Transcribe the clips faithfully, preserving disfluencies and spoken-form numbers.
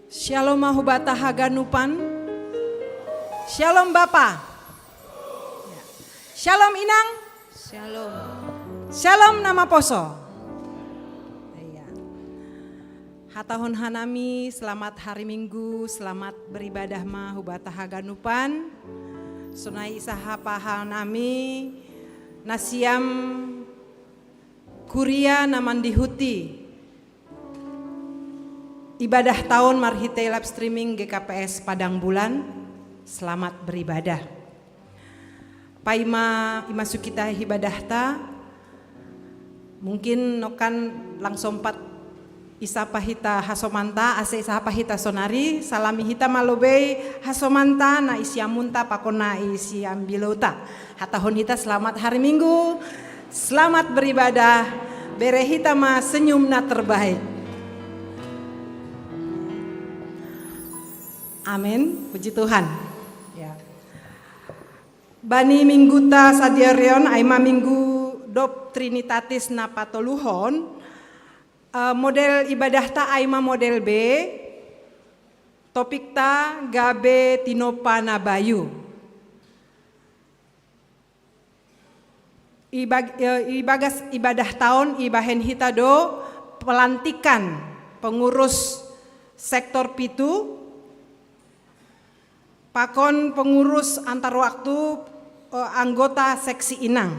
Shalom ma hubata haganupan. Shalom Bapa. Shalom Inang. Shalom. Shalom nama poso. Iya. Hatahon hanami selamat hari Minggu, selamat beribadah ma hubata haganupan. Sonai isa hapa hanami nasiam kuria na mandihuti ibadah taon marhitei live streaming G K P S Padang Bulan. Selamat beribadah. Paima imasuk hita hibadahta, mungkin nokan langsung pat isapa hita hasomanta, ase isapa hita sonari, salami hita ma lobei hasomanta na isi amunta pakon na isi ambilota. Hatahon hita selamat hari Minggu, selamat beribadah, bere hita ma senyum na terbaik. Amin. Puji Tuhan. Ya. Bani mingguta sadarion, ai ma minggu dob Trinitatis na patoluhon, eh, model ibadahta ai ma model B, topikta gabe tinopa na bayu. Ibag, eh, ibagas ibadah taon ibahen hita do pelantikan pengurus sektor pitu, pakon pengurus antar waktu, eh, anggota seksi inang.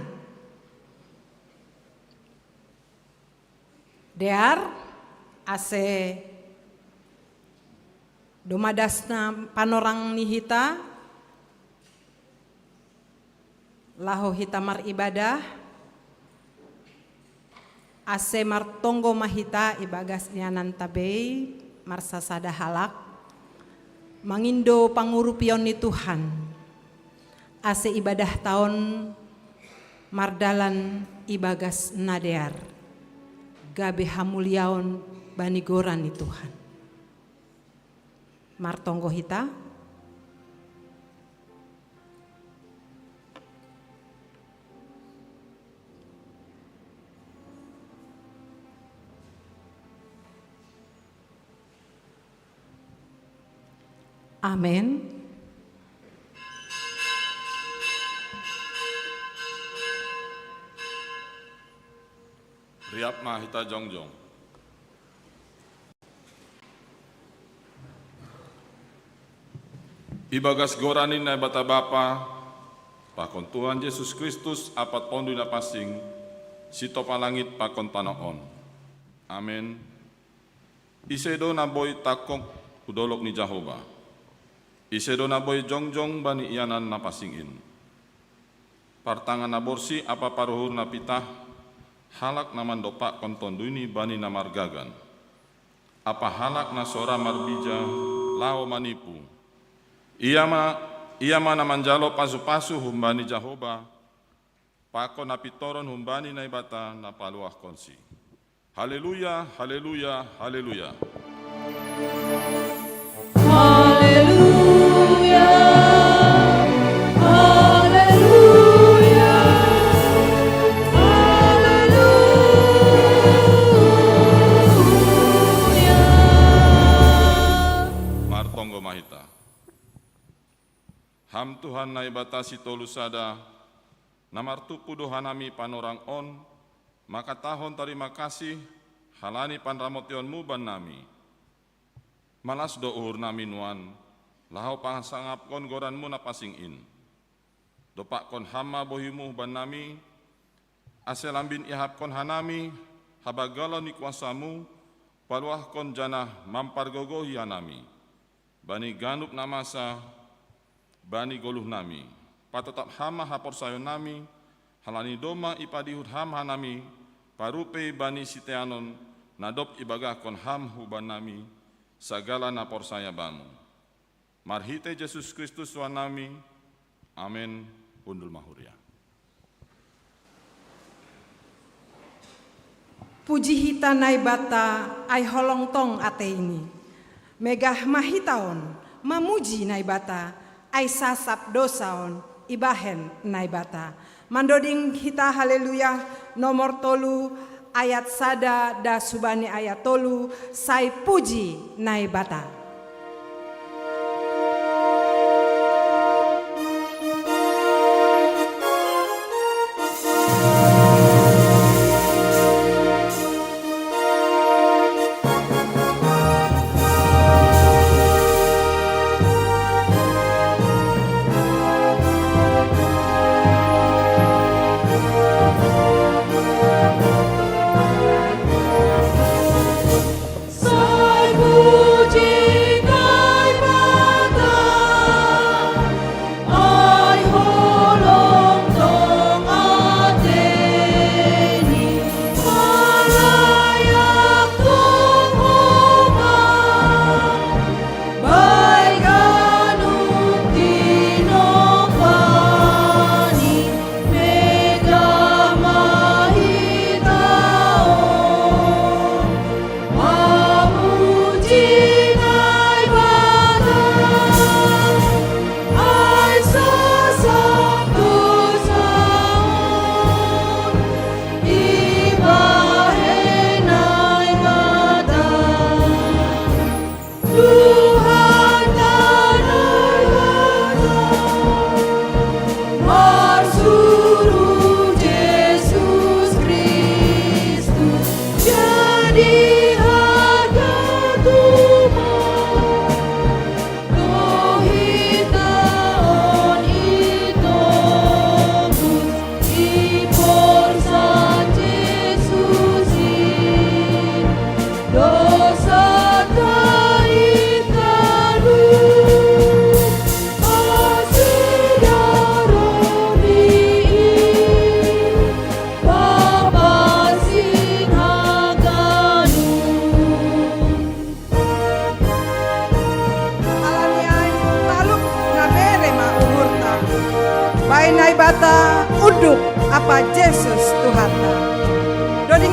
Dear, ase domadasna panorang ni hita, laho hita maribadah, ase martonggo ma hita ibagas iananta bei marsasada halak, mangindo pangurupion ni Tuhan, ase ibadah taon mardalan ibagas na dear, gabe hamuliaon bani goran ni Tuhan. Martonggo hita. Amin. Riap ma hita jongjong. Ibagas goran ni Naibata Bapa, pakon Tuhan Jesus Kristus, Ampat Tonduy Na Pansing, sitopa langit pakon tano on. Amen. Ise do na boi tangkog hu dolok ni Jahowa? Ise do na boi jongjong bani ianan na pansing in? Partangan na borsih ampa paruhur na pitah, halak na mandompakkon tonduyni bani na margagan, ampa halak na so ra marbija laho manipu. Ia ma, ia ma na manjalo pasupasu humbani Jahowa, pakon na pintoron humbani Naibata na paluahkonsi. Haleluya, haleluya, haleluya. Haleluya. Haleluya. Haleluya. Martonggo ma hita. Ham Tuhan Naibata sitolu sada, na martumpu do hanami panorang on, mangkatahon tarima kasih halani panramotionmu bannami. Malas do uhurnami nuan, laho pasangapkon goranmu na pansing in. Dompakkon ham ma bohimu bannami, ase lambin ihapkon hanami habagalan ni kuasamu, paluahkon janah mampargogohi hanami bani ganup na masa bani goluhnami. Patotap ham ma haporsayaonnami, halani domma ipadihut ham hanami parupei bani siteanon na dob ibagahkon ham hubannami sagala na porsaya bamu. Marhitei Jesus Kristus Tuhannami. Amen. Hundul ma huria. Puji hita Naibata, ai holong tong ateini. Megah ma hita on mamuji Naibata, ai sasap dousa on ibahen Naibata. Mandoding hita Haleluya nomor tolu ayat sada das hubani ayat tolu, sai puji Naibata.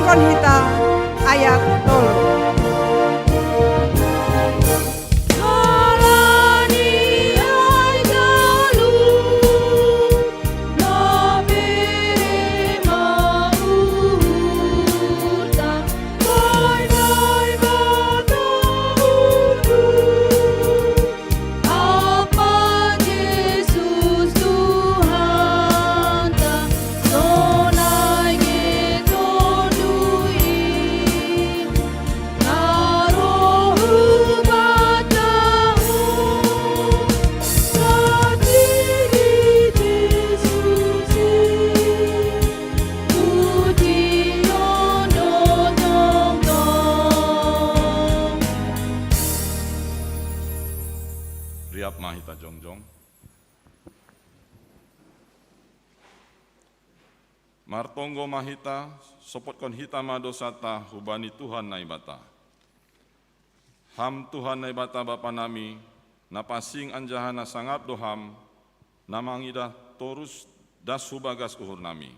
Korintus ayat tolu. Riap ma hita jongjong. Martonggo ma hita, sopotkon hita ma dosata hubani Tuhan Naibata. Ham Tuhan Naibata Bapa nami, na pansing anjaha na sangap do Ham, na mangidah torus das hu bagas uhur nami.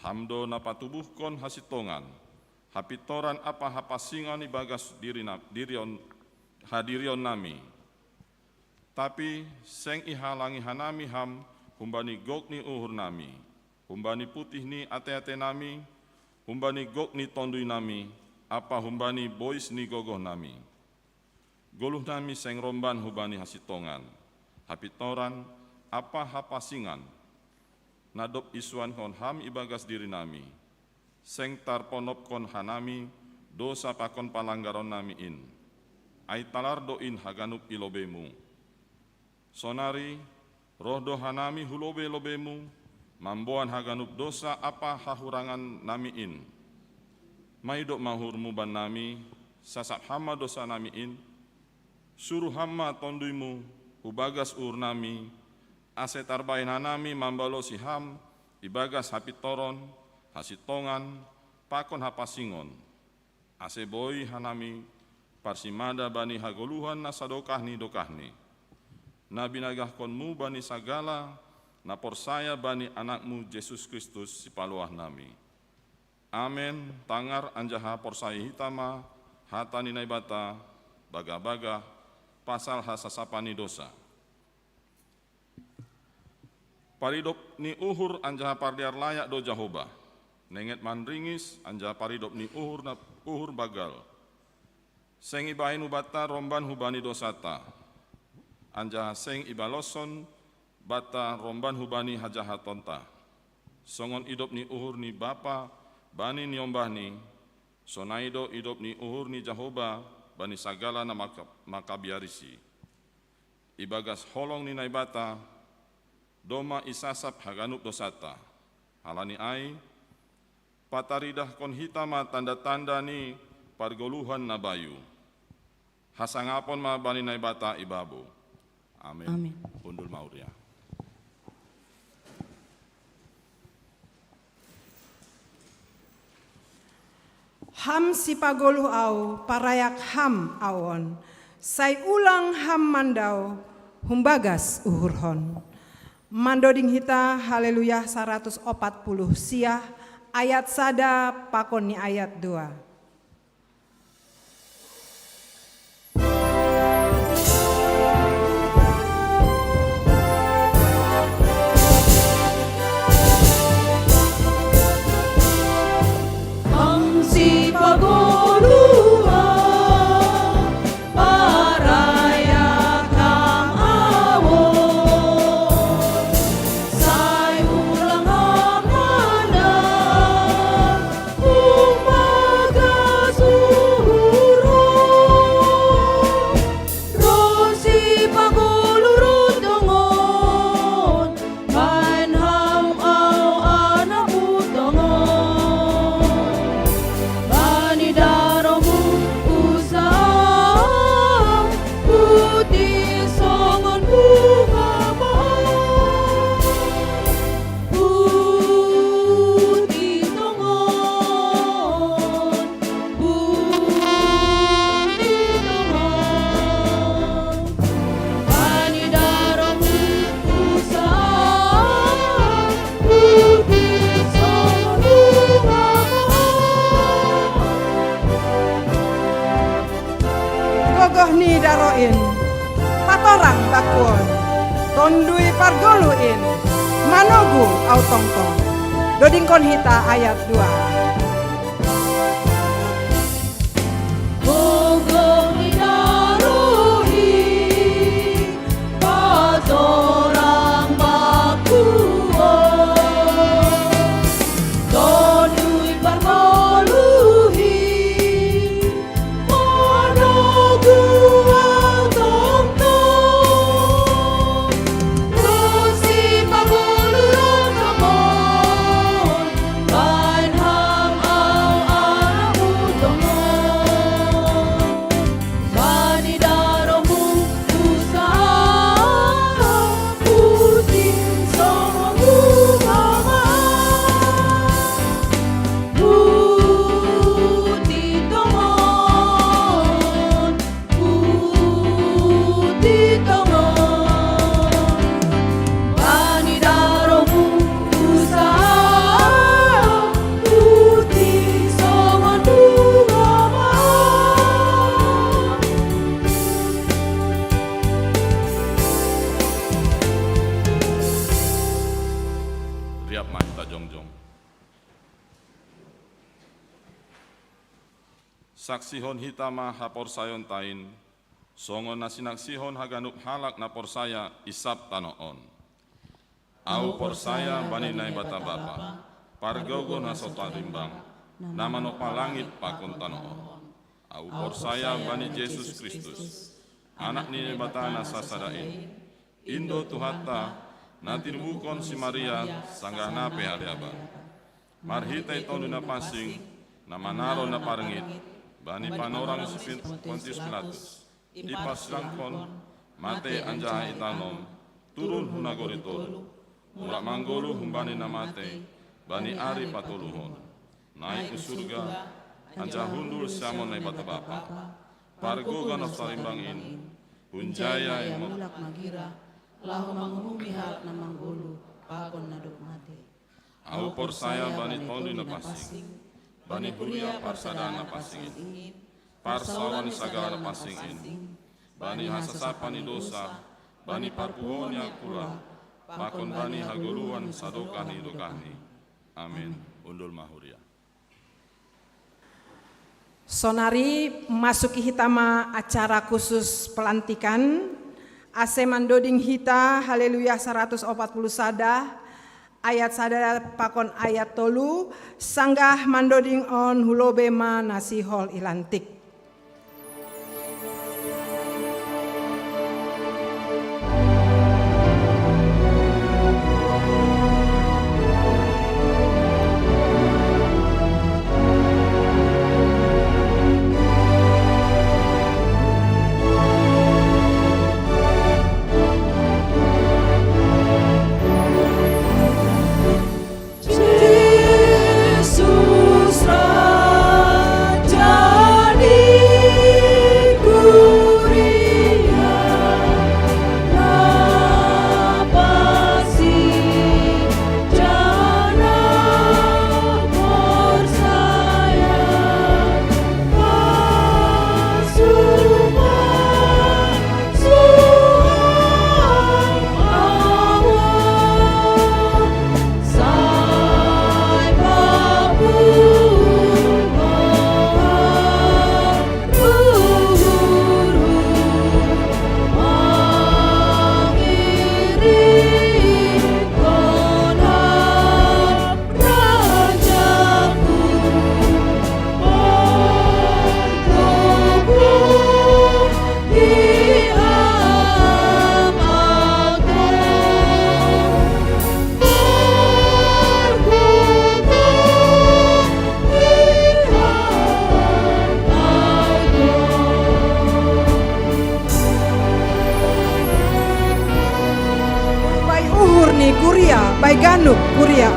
Ham do na patubuhkon hasintongan, hapintoran ampa hapansingon ibagas diri na, dirion, hadirion nami. Tapi seng ihalangi hanami Ham humbani gok ni uhur nami, humbani putih ni ate-ate nami, humbani gok ni tonduy nami, ampa humbani bois ni gogoh nami. Goluh nami seng romban hubani hasintongan, hapintoran ampa hapansingon, na dob isuankon Ham ibagas diri nami, seng tarponopkon hanami dosa pakon palanggaron nami in. Ai talar do in haganup i lobei-Mu. Sonari roh do hanami hu lobei-lobei-Mu, mamboan haganup dosa ampa hahurangan nami in. Mai dob ma uhur-Mu bannami, sasap Ham ma dosa nami in, suruh Ham ma tonduy-Mu hu bagas uhur nami, ase tarbahen hanami mambalosi Ham ibagas hapintoron, hasintongan, pakon hapansingon, ase boi hanami parsimada bani hagoluhan na sadokah ni dokahni, na binagahkon-Mu bani sagala na porsaya bani Anak-Mu Jesus Kristus Sipaluah nami. Amen. Tangar anjaha porsayai hita ma hata ni Naibata, bagah-bagah pasal hasasapan ni dosa. Paridop ni uhur anjaha pardear layak do Jahowa. Nenget manringis anjaha paridop ni uhur na, uhur banggal. Seng ibahen ubanta romban hubani dosanta, anjaha seng ibaloshon banta romban hubani hajahatonta. Songon idop ni uhur ni Bapa bani niombahni, sonai do idop ni uhur ni Jahowa bani sagala na maka-, makabiarisi. Ibagas holong ni Naibata domma isasap haganup dosanta. Halani ai, pataridahkon hita ma tanda-tanda ni pargoluhan na bayu. Hasangapon ma bani Naibata ibabo. Amen. Amen. Hundul ma huria. Ham sipagoluh ahu, parayak Ham ahu on, sai ulang Ham mandao humbagas uhurhon. Mandoding hita Haleluya saratus opat puluh sia, ayat sada pakon ni ayat dua. Daroin, patorang bakuon, tondui pargoluin, manogu au tongtong. Dodingkon hita ayat dua. Patorang bakuon, tondui pargoluin, Saksihon hita ma haporsayaon tain, songon na sinaksihon haganup halak na porsaya i sab tano on. Au porsaya bani Naibata Bapa, pargogo na so tarimbang, na manompa langit pakon tano on. Au porsaya bani Jesus Kristus, Anak ni Naibata na sasada in, in do Tuhanta, na tinubukon si Maria sanggah na pe haleaban. Marhitei Tonduy Napansing, na manaro na parngit, bani panorang si Pontius Pilatus, iparsilangkon, mate anjaha itanom, turun hu nagori tolu, mulak manggoluh humbani na mate, bani ari patoluhon. Naik hu surga, anjaha hundul siamun Naibata Bapa, pargogo na so tarimbang in, hunjai ia mulak magira, laho manguhumi halak na manggoluh, pakon na dob mate. Au porsaya bani Tonduy Napansing, bani huria parsadaan na pansing in, parsaoran ni sagala na pansing in, bani hasasapan ni dosa, bani parpuhoon ni angkula, pakon bani hagoluhan sadokah ni dokahni. Amen. Hundul ma huria. Sonari masuki hita ma acara khusus pelantikan, ase mandoding hita Haleluya saratus opat puluh sada, ayat sada pakon ayat tolu, sanggah mandoding on hulobe ma na sihol i lantik. Bai uhur ni kuria, bai ganup kuria.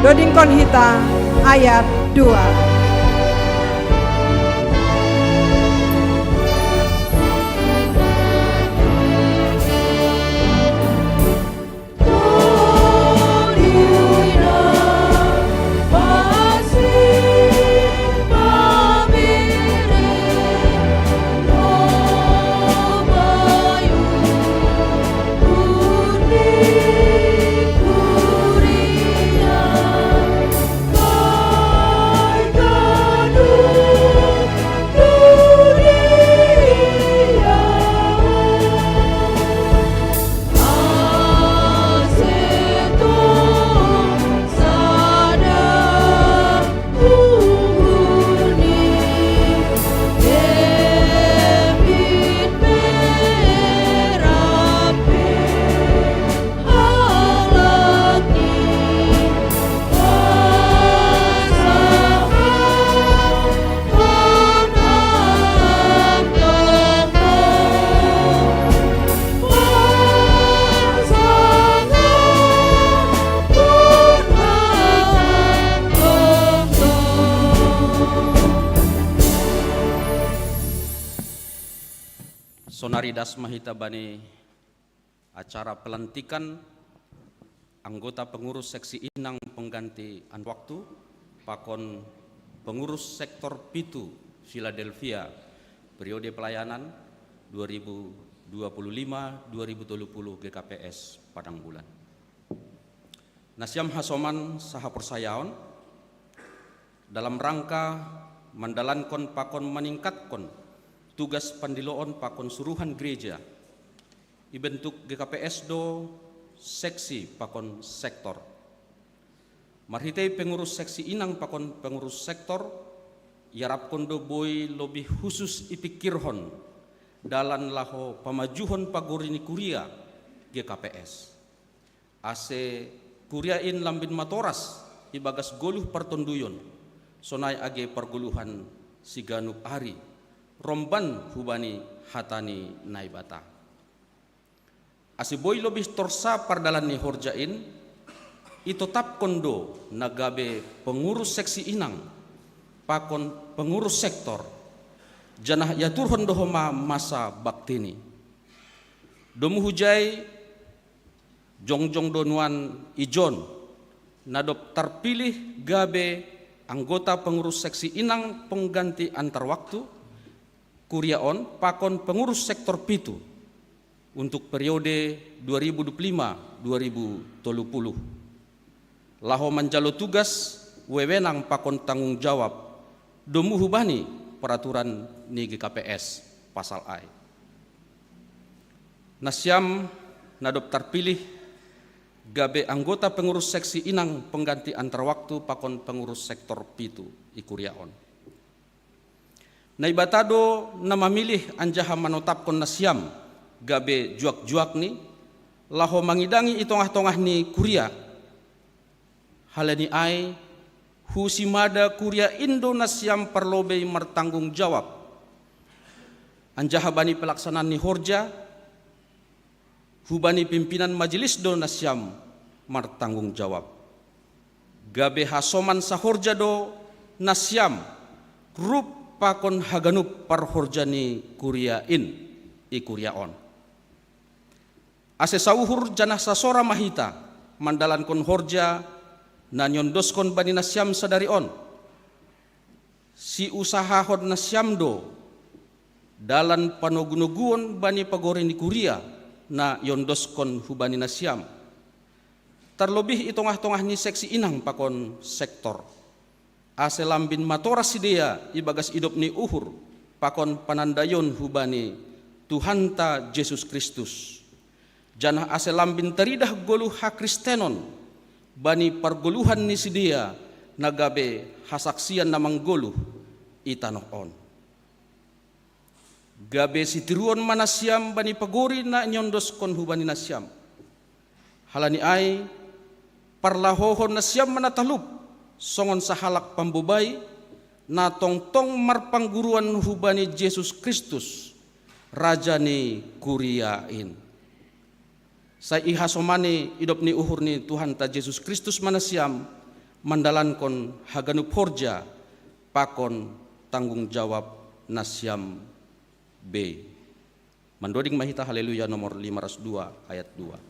Dodingkon hita ayat dua. Sonari das ma hita bani acara pelantikan anggota pengurus seksi inang pengganti antar waktu pakon pengurus sektor pitu Philadelphia, periode pelayanan dua ribu dua puluh lima dua ribu tolu puluh, G K P S Padang Bulan. Nasiam hasoman sahaporsayaon, dalam rangka mandalankon pakon maningkatkon tugas pandiloon pakon suruhan gereja, ibentuk G K P S do seksi pakon sektor. Marhitei pengurus seksi inang pakon pengurus sektor, iarapkon do boi lobih husus ipikirhon dalan laho pamajuhon pagori ni kuria G K P S. Ase kuria in lambin matoras ibagas goluh partonduyon, sonai age pargoluhan siganup ari, romban hubani hata ni Naibata. Ase boi lobih torsa pardalan ni horja in, itotapkon do na gabe pengurus seksi inang pakon pengurus sektor, janah iaturhon do homa masa baktini. Domu hujai jongjong do nuan ijon, na dob tarpilih gabe anggota pengurus seksi inang pengganti antar waktu, kuria on pakon pengurus sektor pitu untuk periode dua ribu dua puluh lima dua ribu tolu puluh, laho manjalo tugas, wewenang pakon tanggung jawab domu hubani peraturan ni G K P S pasal ai. Nasiam na dob tarpilih gabe anggota pengurus seksi inang pengganti antar waktu pakon pengurus sektor pitu i kuria on. Naibata do na mamilih anjaha manotapkon nasiam gabe juak-juakni, laho mangidangi i tongah-tongah ni kuria. Halani ai, hu simada kuria in do nasiam parlobei martanggung jawab. Anjaha bani pelaksanaan ni horja, hubani pimpinan majelis do nasiam martanggung jawab. Gabe hasoman sahorja do nasiam, rup pakon haganup parhorja ni kuria in i kuria on. Ase sauhur janah sasora ma hita mandalankon horja na niondoskon bani nasiam sadari on. Siusahahon nasiam do dalan panogu-noguon bani pagori ni kuria na iondoskon hubani nasiam, tarlobih i tongah-tongah ni seksi inang pakon sektor, ase lambin matoras sidea ibagas idop ni uhur pakon panandaion hubani Tuhanta Jesus Kristus, janah ase lambin taridah goluh hakristenon bani pargoluhan ni sidea na gabe hasaksian na manggoluh i tanoh on. Gabe sitiruon ma nasiam bani pagori na niondoskon hubani nasiam. Halani ai, parlahohon nasiam ma na talup songon sahalak pambobai, na tongtong marpangguruan hubani Jesus Kristus, Raja ni kuria in. Sai ihasomani idop ni uhur ni Tuhanta Jesus Kristus ma nasiam mandalankon haganup horja pakon tanggung jawab nasiam bei. Mandoding ma hita Haleluya nomor lima ratus dua ayat dua.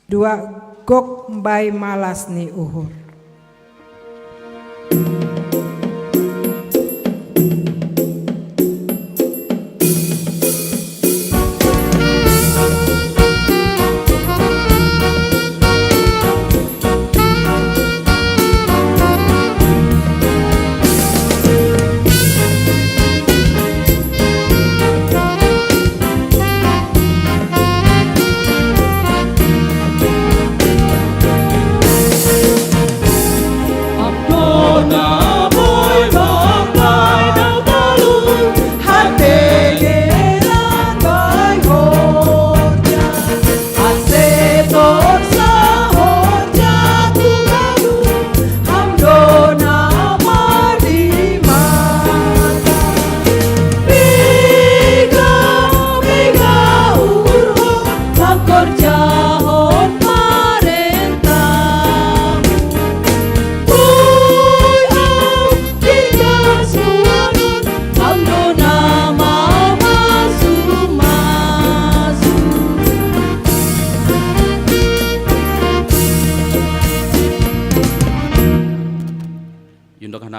Dua, gok mbai malas ni uhur.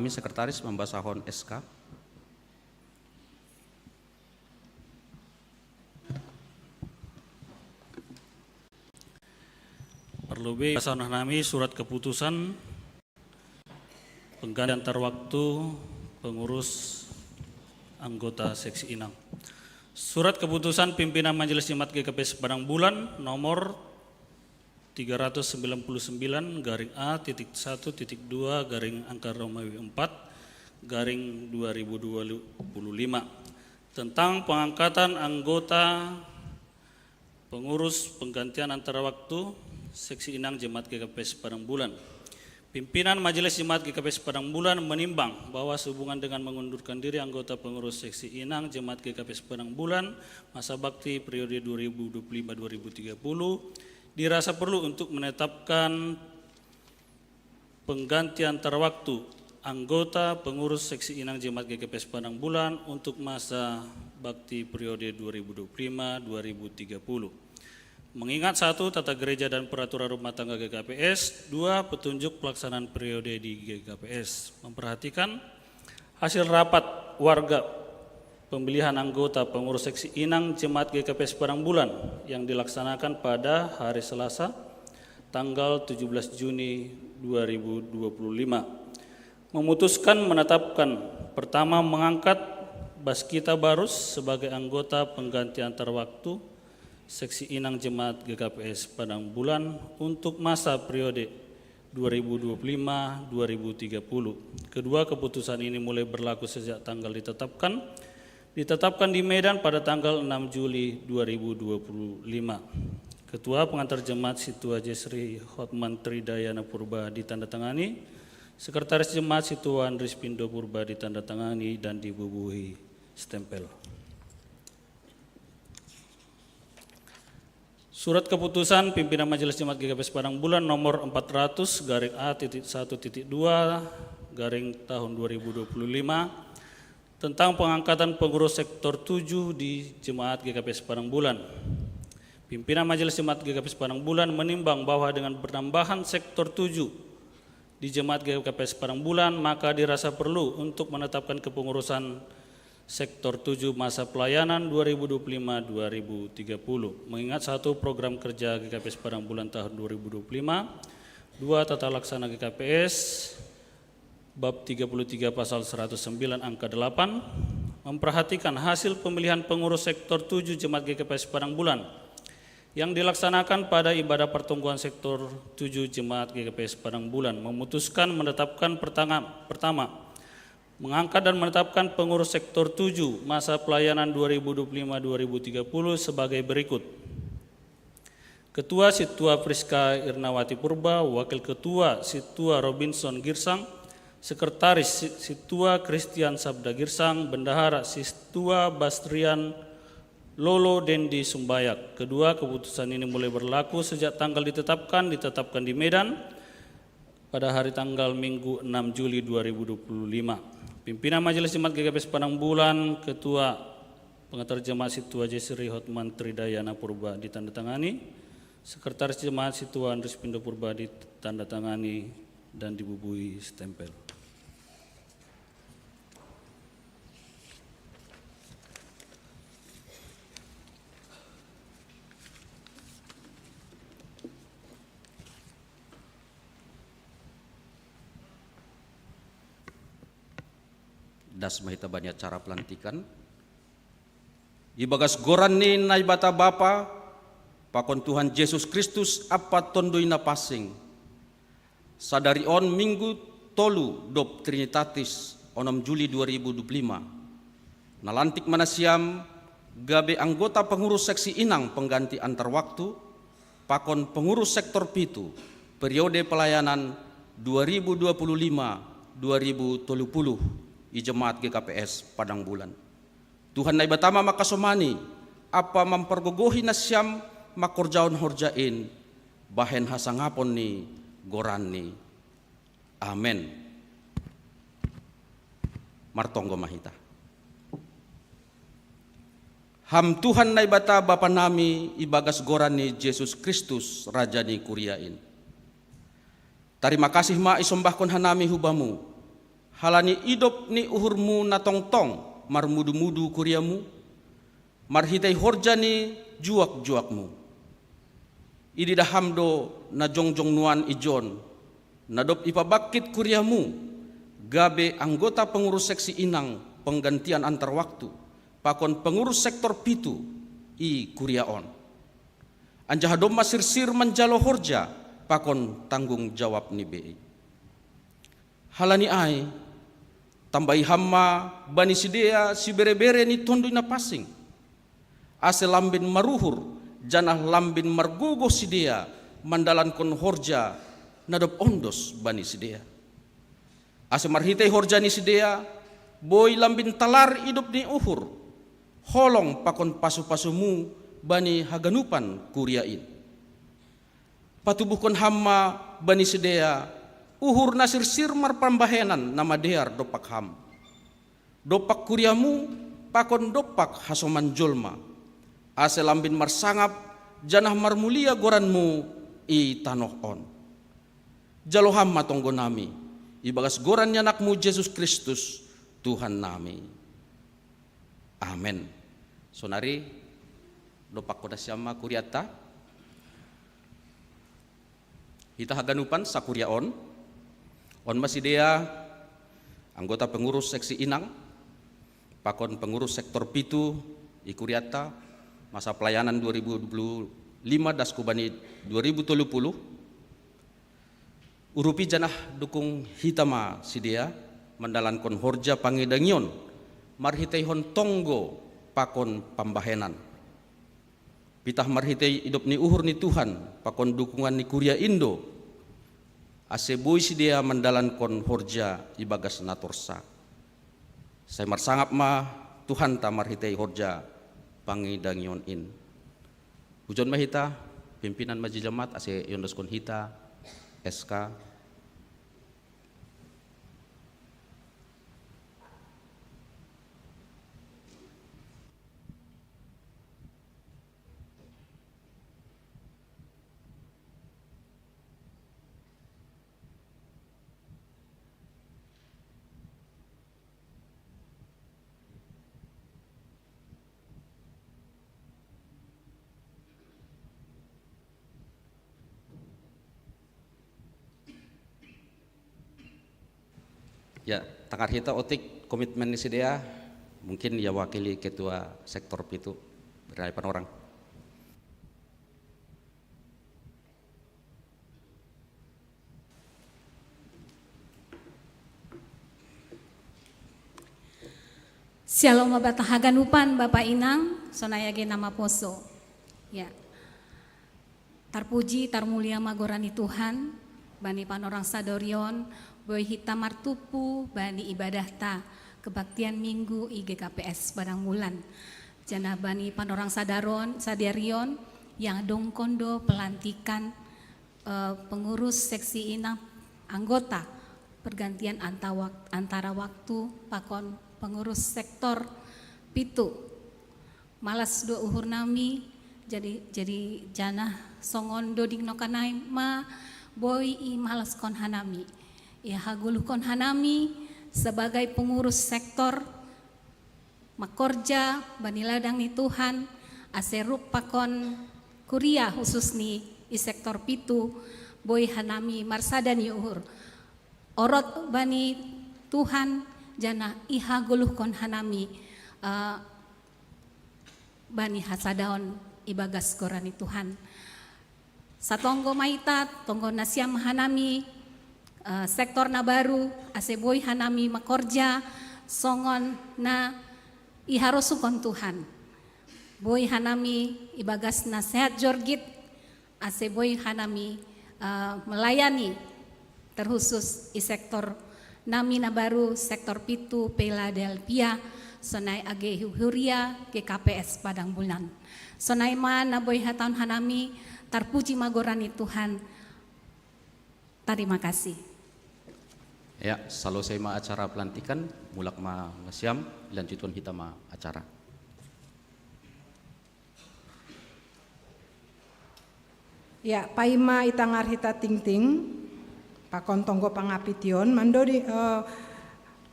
Kami sekretaris membasahon S K. Perlu be basahon nami surat keputusan penggantian antar waktu pengurus anggota seksi inang. Surat keputusan pimpinan Majelis Jemaat G K P S Padang Bulan nomor tiga ratus sembilan puluh sembilan garing A titik satu titik dua garing angka Romawi empat garing dua ribu dua puluh lima tentang pengangkatan anggota pengurus penggantian antara waktu seksi inang Jemaat G K P S Padang Bulan. Pimpinan Majelis Jemaat G K P S Padang Bulan menimbang bahwa sehubungan dengan mengundurkan diri anggota pengurus seksi inang Jemaat G K P S Padang Bulan masa bakti periode dua ribu dua puluh lima dua ribu tiga puluh, dirasa perlu untuk menetapkan pengganti antar waktu anggota pengurus seksi inang Jemaat G K P S Padang Bulan untuk masa bakti periode dua ribu dua puluh lima dua ribu tiga puluh. Mengingat satu, tata gereja dan peraturan rumah tangga G K P S, dua, petunjuk pelaksanaan periode di G K P S. Memperhatikan hasil rapat warga pemilihan anggota pengurus seksi inang Jemaat G K P S Padang Bulan yang dilaksanakan pada hari Selasa tanggal tujuh belas Juni dua ribu dua puluh lima. Memutuskan menetapkan, pertama, mengangkat Baskita Barus sebagai anggota pengganti antar waktu seksi inang Jemaat G K P S Padang Bulan untuk masa periode dua ribu dua puluh lima dua ribu tiga puluh. Kedua, keputusan ini mulai berlaku sejak tanggal ditetapkan ditetapkan di Medan pada tanggal enam Juli dua ribu dua puluh lima. Ketua Pengantar Jemaat Situa Jesri Hotman Tridayana Purba ditandatangani, Sekretaris Jemaat Situa Andris Pindo Purba ditandatangani dan dibubuhi stempel. Surat keputusan pimpinan Majelis Jemaat G K P S Padang Bulan nomor empat ratus garing A titik satu titik dua garing tahun dua ribu dua puluh lima tentang pengangkatan pengurus sektor tujuh di Jemaat G K P S Padang Bulan. Pimpinan Majelis Jemaat G K P S Padang Bulan menimbang bahwa dengan penambahan sektor tujuh di Jemaat G K P S Padang Bulan, maka dirasa perlu untuk menetapkan kepengurusan sektor tujuh masa pelayanan dua ribu dua puluh lima dua ribu tiga puluh. Mengingat satu, program kerja G K P S Padang Bulan tahun dua ribu dua puluh lima, dua, tata laksana G K P S, bab tiga puluh tiga pasal seratus sembilan angka delapan, memperhatikan hasil pemilihan pengurus sektor tujuh Jemaat G K P S Padang Bulan yang dilaksanakan pada ibadah pertungguan sektor tujuh Jemaat G K P S Padang Bulan, memutuskan menetapkan pertanga-, pertama, mengangkat dan menetapkan pengurus sektor tujuh masa pelayanan dua ribu dua puluh lima dua ribu tiga puluh sebagai berikut. Ketua, Situa Priska Irnawati Purba, Wakil Ketua, Situa Robinson Girsang, Sekretaris, Si-, Situa Christian Sabda Girsang, Bendahara, Situa Bastrian Lolo Dendi Sumbayak. Kedua, keputusan ini mulai berlaku sejak tanggal ditetapkan, ditetapkan di Medan pada hari tanggal Minggu enam Juli dua ribu dua puluh lima. Pimpinan Majelis Jemaat G K P S Padang Bulan, Ketua Pengantar Jemaat Situa Jesri Hotman Tridayana Purba ditandatangani, Sekretaris Jemaat Situa Andris Pindo Purba ditandatangani dan dibubuhi stempel. Das ma hita bani acara pelantikan. Ibagas goran ni Naibata Bapa, pakon Tuhan Jesus Kristus Ampa Tonduy Napansing. Sadari on Minggu tolu dob Trinitatis, onom Juli dua ribu dua puluh lima. Nalantik ma nasiam gabe anggota pengurus seksi inang pengganti antar waktu, pakon pengurus sektor pitu, periode pelayanan dua ribu dua puluh lima dua ribu tolu puluh i Jemaat G K P S Padang Bulan. Tuhan Naibata ma mangkasomani, ampa mampargogohi nasiam mangkorjahon horja in, bahen hasangapon ni goranNi. Amen. Martonggo ma hita. Ham Tuhan Naibata Bapa nami, ibagas goran ni Jesus Kristus, Raja ni kuria in. Tarima kasih ma isombahkon hanami hu Bamu, Halani idop ni uhurmu na tongtong marmudu-mudu kuriamu, marhitei horja ni juak-juakmu. Ididah ham do na jongjong nuan ijon, na dob ipabangkit kuriamu, gabe anggota pengurus seksi inang penggantian antar waktu, pakon pengurus sektor pitu i kuria on. Anjaha domma sirsir manjalo horja pakon tanggung jawab ni bei. Halani ai, tambai ham ma bani sidea sibere-bere ni Tonduy Napansing, ase lambin maruhur, janah lambin margogoh sidea mandalankon horja na dob ondos bani sidea. Ase marhitei horja ni sidea, boi lambin talar idop ni uhur, holong pakon pasu-pasumu bani haganupan kuria in. Patubuhkon ham ma bani sidea uhur na sirsir marpambahenan na madear dompak ham, dompak kuriamu pakon dompak hasoman jolma, ase lambin marsangap janah marmulia goranmu i tanoh on. Jalo ham ma tonggonami, ibagas goran ni AnakMu Jesus Kristus, Tuhan nami. Amen. Sonari, dompakkon nasiam ma kurianta. Hita haganupan sakuria on, on ma sidea anggota pengurus seksi inang, pakon pengurus sektor pitu i kurianta, masa pelayanan dua ribu dua puluh lima das hubani dua ribu tolu puluh. Urupi janah dukung hita ma sidea mandalankon horja pangidangion marhiteihon tonggo pakon pambahenan. Pitah marhitei idop ni uhur ni Tuhan pakon dukungan ni kuria in do, ase boi sidea mandalankon horja ibagas na torsa. Sai marsangap ma Tuhanta marhitei horja pangidangion in. Pujon ma hita, pimpinan majelis jemaat ase iondoskon hita S K. Ya, tangar hita otik komitmen ni sidea, mungkin ia wakili ketua sektor pitu, Rai Panorang. Syalom Bapa haganupan, Bapa Inang, sonai age na maposo. Ya. Tarpuji, tarmulia ma goran ni Tuhan, bani panorang sadarion, boi hita martumpu bani ibadahta kebaktian Minggu i G K P S Padang Bulan. Janah bani panorang sadaron, sadarion, iadongkon do pelantikan eh, pengurus seksi inang, anggota pergantian anta wak-, antara waktu pakon pengurus sektor pitu. Malas do uhur nami, jadi, jadi janah songon doding nokanai ma boi imalaskon hanami. Ihagoluhkon hanami sebagai pengurus sektor makorja bani ladang ni Tuhan, ase rup pakon kuria khusus ni i sektor pitu, boi hanami marsada ni uhur. Orot bani Tuhan, janah ihagoluhkon hanami, eh, bani hasadaon ibagas goran ni Tuhan. Satonggo ma hita, tonggo nasiam hanami, eh, sektor na baru, ase boi hanami makorja, songon na iharosukon Tuhan. Boi hanami ibagas na sehat jorgit, ase boi hanami, eh, melayani, terkhusus i sektor nami na baru sektor pitu Philadelphia, sonai age hu-, huria G K P S Padang Bulan. Sonai ma na boi hataon hanami, tarpuji ma goran ni Tuhan. Tarima kasih. Ya, salosai ma acara pelantikan, mulak ma nasiam, lanjutkon hita ma acara. Ya, paima itangar hita tingting, pakon tonggo pangapition, mandodi, eh,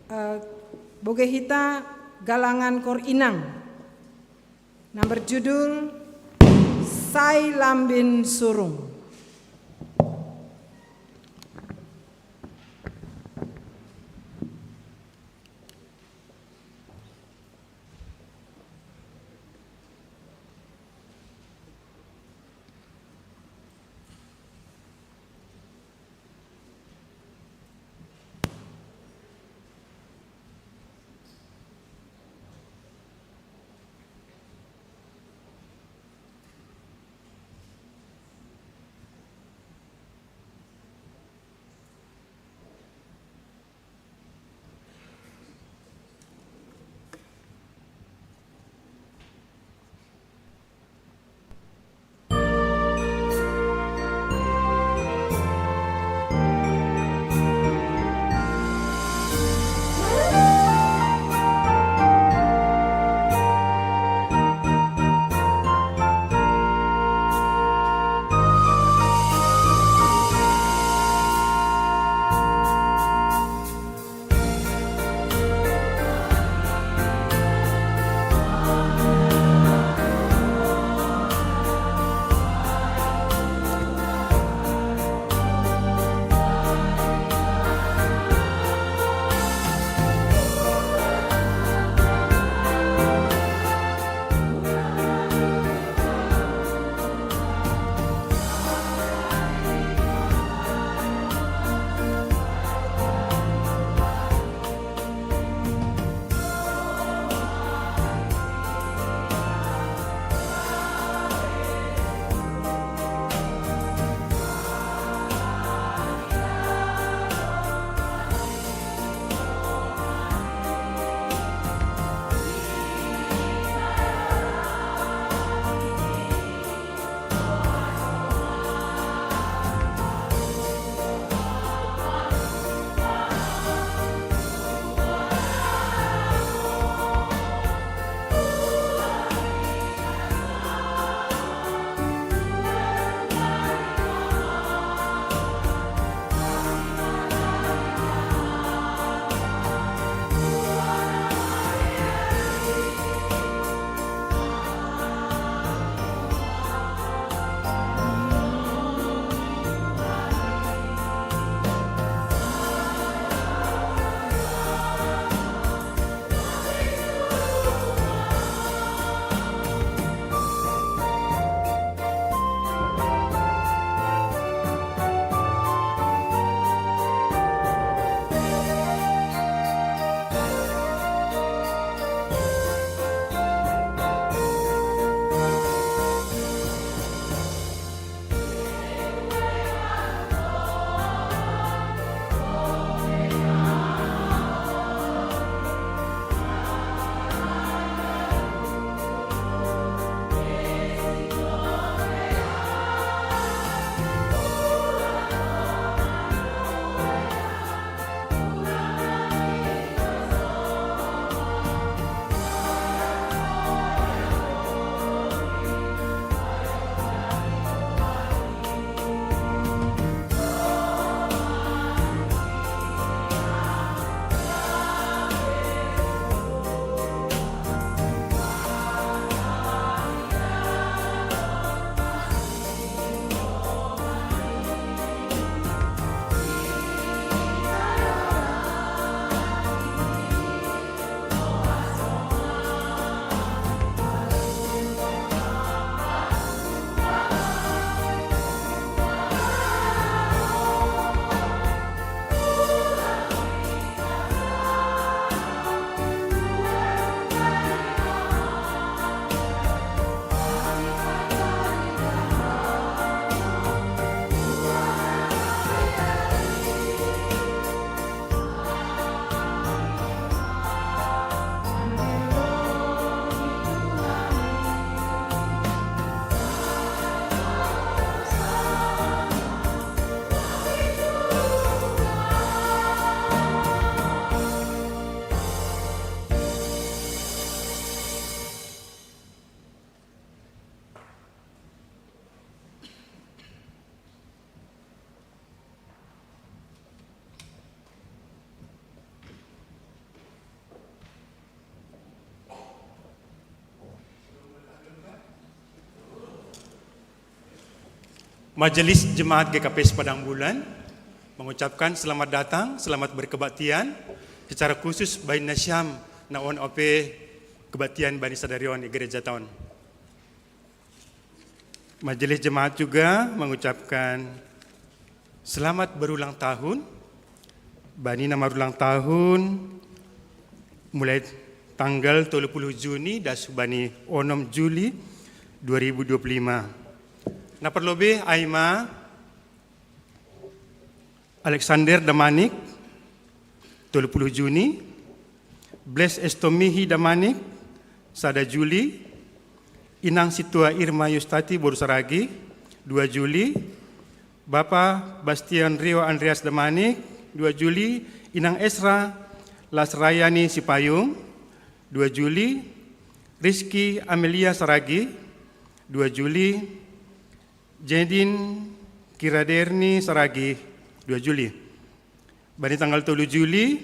Eh, boge hita galangan kor inang. Yang berjudul Sai Lambin Surung. Majelis Jemaat G K P S Padang Bulan mengucapkan selamat datang, selamat berkebaktian, secara khusus bani nasiam na on ope kebaktian bani sadari on i gereja ta on. Majelis Jemaat juga mengucapkan selamat berulang tahun bani na marulang tahun mulai tanggal tolu puluh Juni das bani onom Juli dua ribu dua puluh lima. Na parlobe ai ma Alexander Damanik, tolu puluh Juni, Bles Estomihi Damanik, sada Juli, Inang Situa Irma Yustati boru Saragi, dua Juli, Bapa Bastian Rio Andreas Damanik, dua Juli, Inang Esra Lasrayani Sipayung, dua Juli, Rizky Amelia Saragi, dua Juli, Jedin Kiraderni Saragi, dua Juli. Bani tanggal tolu Juli,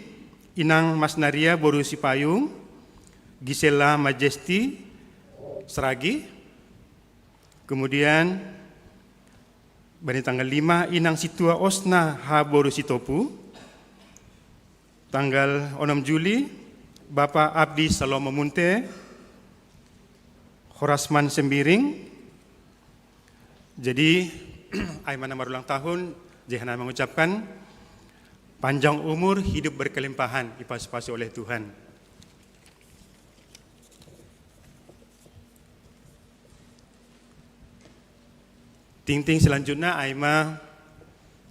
Inang Masnaria boru Sipayung, Gisela Majesti Saragi. Kemudian bani tanggal lima, Inang Situa Osna ha boru Sitopu. Tanggal onom Juli, Bapa Abdi Salomo Munte, Horasman Sembiring. Jadi, ai ma na marulang tahun, Jehana mengucapkan panjang umur, hidup berkelimpahan, ipasi-pasi oleh Tuhan. Tingting selanjutnya ai ma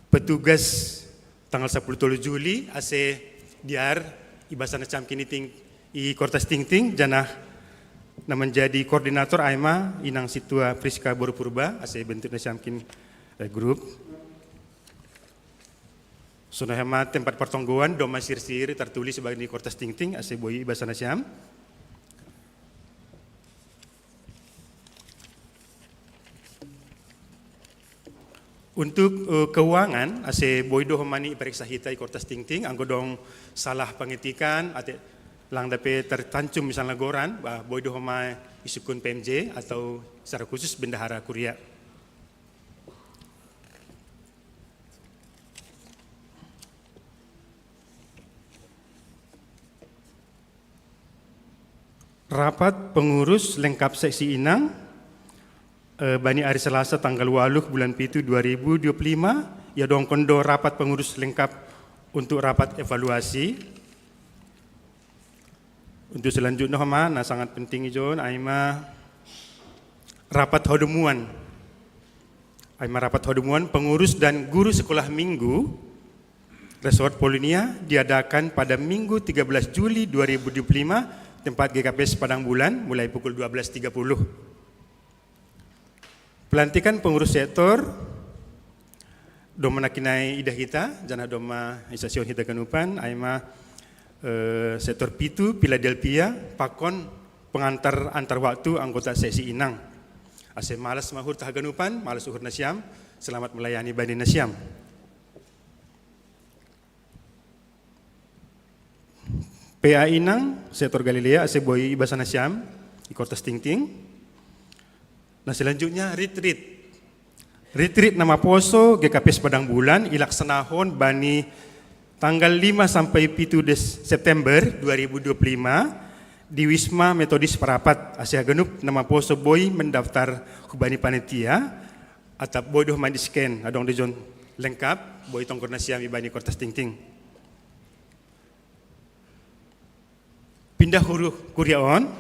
petugas tanggal sapuluh tolu Juli ase diar i basa nasiam kiniting i kortas tingting, janah na menjadi koordinator ai ma Inang Situa Priska boru Purba ase bentuk nasiam kin, eh, grup. Sonai hama tempat pertonggoan, doma sir-sir tertulis bagi kortas tingting ase boi i basa nasiam. Untuk, eh, keuangan, ase boi do homa ni iperiksa hita i kortas tingting, anggo dong salah pengetikan, ate lang dape tertancum misalnya goran, bah, boi do homa isukun P M J atau secara khusus bendahara kuria. Rapat pengurus lengkap seksi inang, eh, bani ari Selasa tanggal waluh bulan pitu dua ribu dua puluh lima, ia dongkon do rapat pengurus lengkap untuk rapat evaluasi. Untuk selanjutnya homa, na sangat penting ijon, ai ma rapat hadomuan. Ai ma rapat hadomuan pengurus dan guru sekolah minggu Resort Polonia diadakan pada Minggu tiga belas Juli dua ribu dua puluh lima, tempat G K P S Padang Bulan, mulai pukul dua belas tiga puluh. Pelantikan pengurus sektor, doma na kinai idah hita, janah doma i sasion hita ganupan, ai ma, eh, sektor pitu, Philadelphia, pakon pengantar antar waktu anggota seksi inang. Ase malas ma uhur ta haganupan, malas uhur nasiam, selamat melayani bani nasiam. P A inang, sektor Galilea, ase boi i basa nasiam i kortas tingting. Na selanjutnya, retreat. Retreat na maposo G K P S Padang Bulan ilaksanahon bani tanggal lima sampai pitu Des-, September dua ribu dua puluh lima di Wisma Metodis Parapat, ase haganup na maposo boi mendaftar hubani panitia, atap boi do homa di-scan, adong do ijon lengkap, boi tongkor nasiam i bani kortas tingting. Pindah huru kuria on,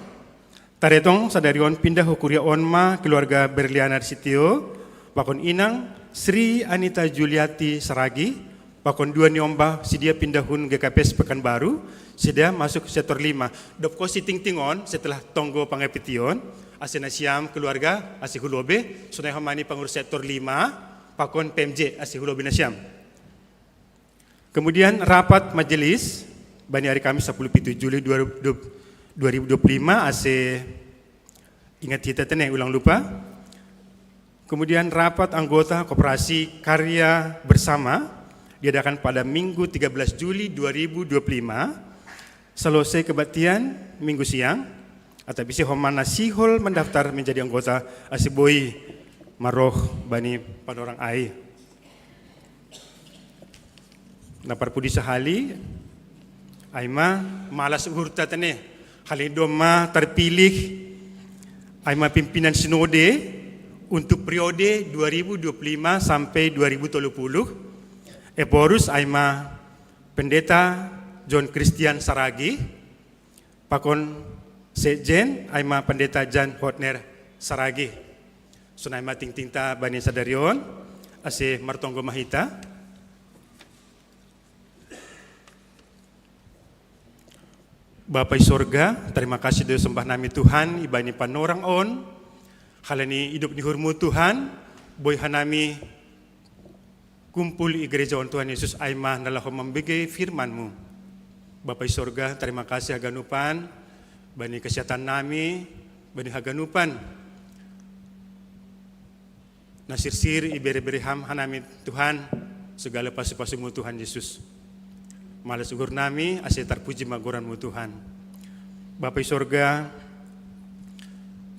taretong sadari on pindah hu kuria on ma keluarga Berliana Sitio, pakon inang Sri Anita Juliati Saragi, pakon dua ni omba sidia pindahun G K P S Pekanbaru, sidia masuk sektor lima. Dob kosi tingting on setelah tonggo pangapition, ase nasiam keluarga, ase hulobe, sonai homa ni pengurus sektor lima, pakon P M J, ase hulobe nasiam. Kemudian rapat majelis, bani ari Kamis sapuluh pitu Juli dua ribu dua puluh lima, ase ingat hita tene, ulang lupa. Kemudian rapat anggota koperasi Karya Bersama diadakan pada Minggu tiga belas Juli dua ribu dua puluh lima. Selesai kebaktian Minggu siang, atap ise homa na sihol mendaftar menjadi anggota ase boi Maroh bani panorang ai. Na parpudi sahali, ai ma malas uhurta tene, hali domma terpilih, ai ma pimpinan sinode untuk periode dua ribu dua puluh lima sampai dua ribu tiga puluh. Eporus ai ma Pendeta John Christian Saragi, pakon sekjen ai ma Pendeta Jan Hotner Saragi. Sonai ma tingtingta bani sadarion, ase martonggo ma hita. Bapa i sorga, terima kasih do sembah nami Tuhan, ibani panorang on, halani idup ni uhurmu Tuhan, boi hanami kumpul i gereja on Tuhan Yesus ai ma na laho mambege firmanmu. Bapa i sorga, terima kasih haganupan, bani kesehatan nami, bani haganupan na sirsir ibere-bere ham hanami Tuhan, segala pasu-pasumu Tuhan Yesus. Malas uhur nami, ase terpuji ma goranmu Tuhan. Bapa i sorga,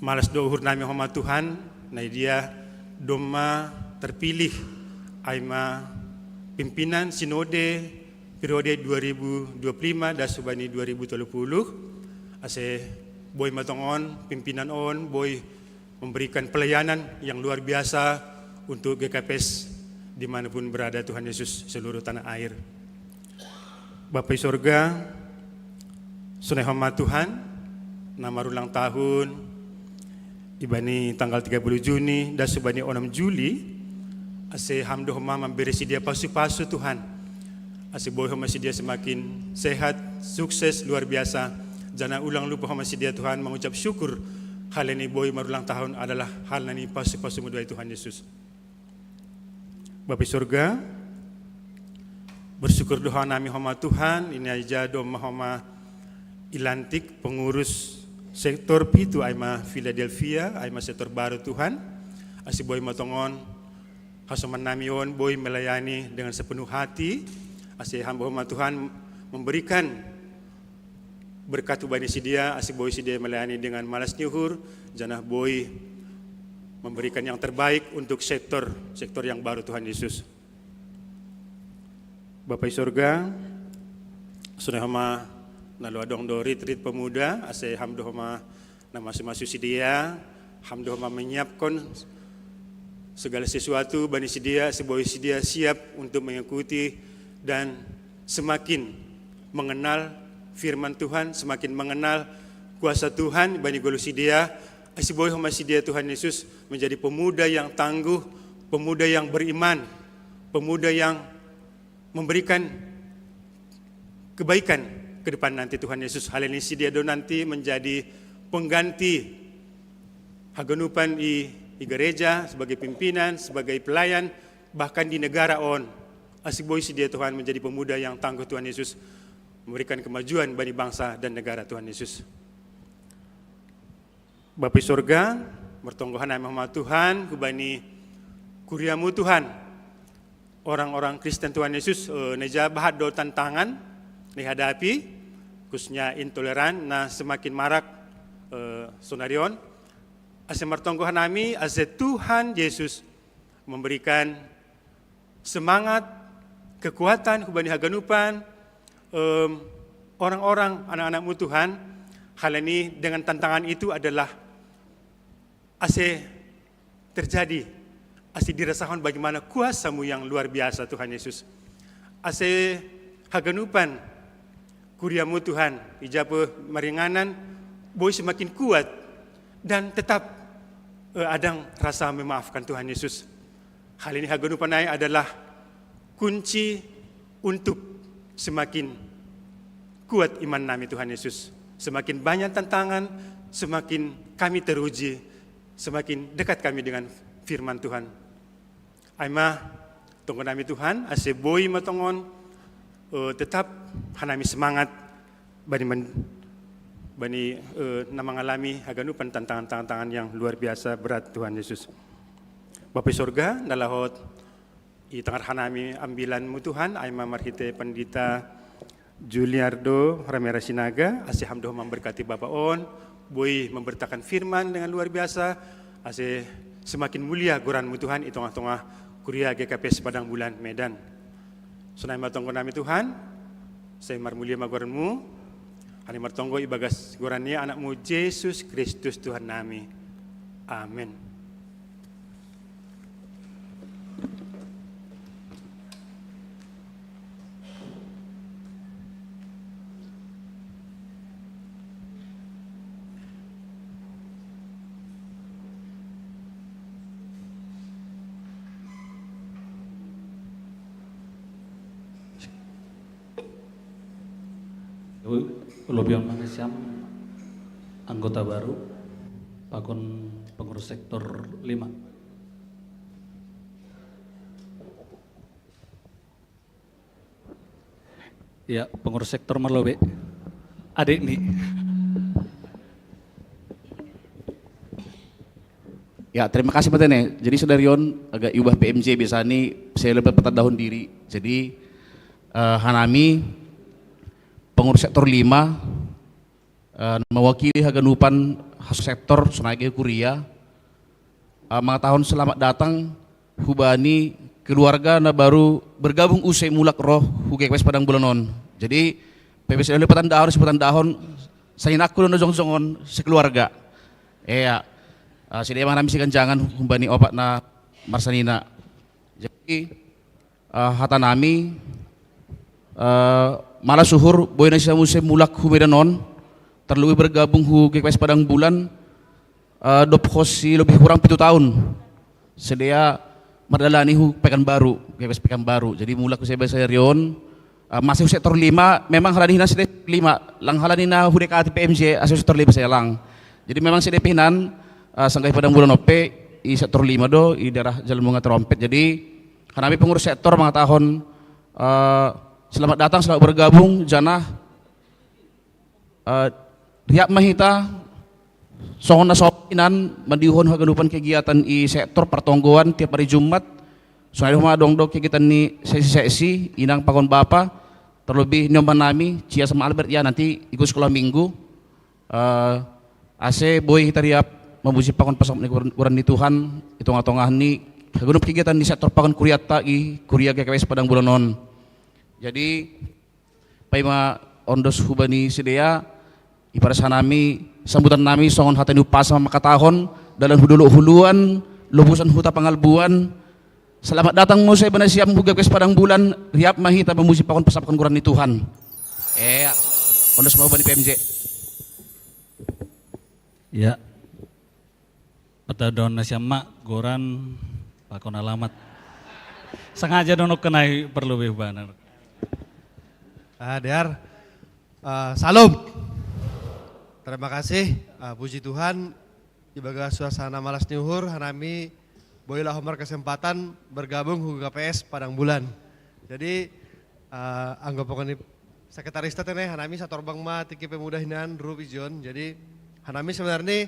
malas do uhur nami homa Tuhan, na idia domma terpilih, ai ma pimpinan sinode periode dua ribu dua puluh lima das hubani dua ribu tiga puluh, ase boi ma tongon pimpinan on, boi memberikan pelayanan yang luar biasa untuk G K P S dimanapun berada Tuhan Yesus seluruh tanah air. Bapa i sorga, sonai homa Tuhan, na marulang tahun, ibani tanggal tiga puluh Juni, das hubani onom Juli, ase ham do homa mambere sidia pasu-pasu Tuhan. Ase boi homa sidia semakin sehat, sukses, luar biasa. Janah ulang lupa homa sidia Tuhan mengucap syukur, halani boi marulang tahun adalah hal nani pasu-pasumu do ai Tuhan Yesus. Bapa i sorga, bersyukur do hanami homa Tuhan, ina ija domma homa i lantik pengurus sektor pitu ai ma Philadelphia, ai ma sektor baru Tuhan, ase boi ma tongon hasoman nami on boi melayani dengan sepenuh hati, ase ham do homa Tuhan memberikan berkat hubani sidia, ase boi sidia melayani dengan malas ni uhur, janah boi memberikan yang terbaik untuk sektor, sektor yang baru Tuhan Yesus. Bapa i sorga, sonai homa na lao adong do rit-rit pemuda, ase ham do homa na masu-masu sidia, ham do homa menyiapkan segala sesuatu bani sidia, ase boi sidia siap untuk mengikuti dan semakin mengenal firman Tuhan, semakin mengenal kuasa Tuhan bani goluh sidia, ase boi homa sidia Tuhan Yesus menjadi pemuda yang tangguh, pemuda yang beriman, pemuda yang memberikan kebaikan ke depan nanti Tuhan Yesus. Halani sidia do nanti menjadi pengganti haganupan i, i gereja sebagai pimpinan, sebagai pelayan, bahkan di negara on. Ase boi sidia Tuhan menjadi pemuda yang tangguh Tuhan Yesus, memberikan kemajuan bani bangsa dan negara Tuhan Yesus. Bapa i sorga, martonggo hanami homa Tuhan, hubani kuriamu Tuhan. Orang-orang Kristen Tuhan Yesus, eh, na ija bahat do tantangan na ihadapi, khususnya intoleran, na semakin marak, eh, sonari on. Ase martonggo hanami, ase Tuhan Yesus memberikan semangat, kekuatan hubani haganupan, em, orang-orang, anak-anakmu Tuhan, halani dengan tantangan itu adalah ase terjadi, ase dirasahon bagaimana kuasamu yang luar biasa Tuhan Yesus. Ase haganupan kuriamu Tuhan, ija pe maringanan, boi semakin kuat dan tetap, eh, adang rasa memaafkan Tuhan Yesus. Halani haganupan ai adalah kunci untuk semakin kuat iman nami Tuhan Yesus. Semakin banyak tantangan, semakin kami teruji, semakin dekat kami dengan firman Tuhan. Ai ma, tonggo nami Tuhan, ase boi ma tongon, eh, tetap hanami semangat bani men-, bani, eh, na mangalami haganupan tantangan-tantangan yang luar biasa berat Tuhan Yesus. Bapa i sorga, na laho itangkar hanami ambilanmu Tuhan, ai ma marhite Pandita Juliardo Ramera Sinaga, ase ham do homa memberkati bapa on, boi memberitakan firman dengan luar biasa, ase semakin mulia goran-Mu Tuhan i tongah-tongah kuria G K P S Padang Bulan Medan. Sonai ma tonggo nami Tuhan, sai marmulia ma goran-Mu, hami martonggo ibagas goran ni Anak-Mu Jesus Kristus Tuhan nami. Amin. Lobian mana siam anggota baru, pakon pengurus sektor lima. Ya, pengurus sektor marlobe. Adik ni. Ya, terima kasih Pak Tene. Jadi sadari on agak iubah P M J biasa ni saya lebih petandahon diri. Jadi eh, hanami pengurus sektor lima eh, mewakili haganupan sektor sonai kuria eh, mangatahon selamat datang hubani keluarga na baru bergabung use mulak ro hu G K P S Padang Bulan on. Jadi P P S L P patandahon, patandahon, sainakku do na jongjong on sekeluarga. Iya. Eh, sidea ma hanami siganjangan hubani opat na marsanina. Jadi eh, hata nami eh, malas uhur boi na siam use mulak hu Medan on, terlebih bergabung hu G K P S Padang Bulan eh, dob hosi lebih kurang pitu tahun. Sidea mardalani hu Pekanbaru, G K P S Pekanbaru. Jadi mulak hu sidea sadari on eh, masih hu sektor lima, memang halani hinan sidea lima, lang halani na hudekati P M J ase hu sektor lima sidea lang. Jadi memang sidea pe hinan eh, sanggah i Padang Bulan on pe i sektor lima do i daerah Jalan Bunga Trompet. Jadi hanami pengurus sektor mangatahon eh, selamat datang, selamat bergabung, janah eh, riap ma hita songon na sopinan mandihuthon haganupan kegiatan i sektor partonggoan tiap ari Jumat. Sonai do homa adong do kegiatan ni seksi-seksi, inang pakon bapa, terlebih ni omba nami, Cia sama Albert ya, nanti ikut sekolah minggu. Eh, ase boi hita riap mamuji pakon pasangap ni goran, goran ni Tuhan i tongah-tongah ni haganup kegiatan ni sektor pakon kurianta i kuria G K P S Padang Bulan on. Jadi paima ondos hubani sidea, ipadas hanami sambutan nami songon hata ni umpasa mangkatahon, dalan hu Dolok Huluan, lobusan Huta Pangalbuan, selamat datang muse bana siam hu G K P S Padang Bulan, riap ma hita mamuji pakon pasangap goran ni Tuhan. Iya. Ondos ma hubani P M J. Ya. Patandahon nasiam ma goran pakon alamat. Sengaja do nangkin ai parlobei hubana. Ah, dear. Ah, salam. Terima kasih. Ah, puji Tuhan, ibagas suasana malas ni uhur, hanami boi laho markesempatan bergabung hu G K P S Padang Bulan. Jadi, ah, anggo pakon ni sekretarista Tene, hanami satorbang ma tingki pemuda hinan, Rup Ijon. Jadi hanami sebenarnya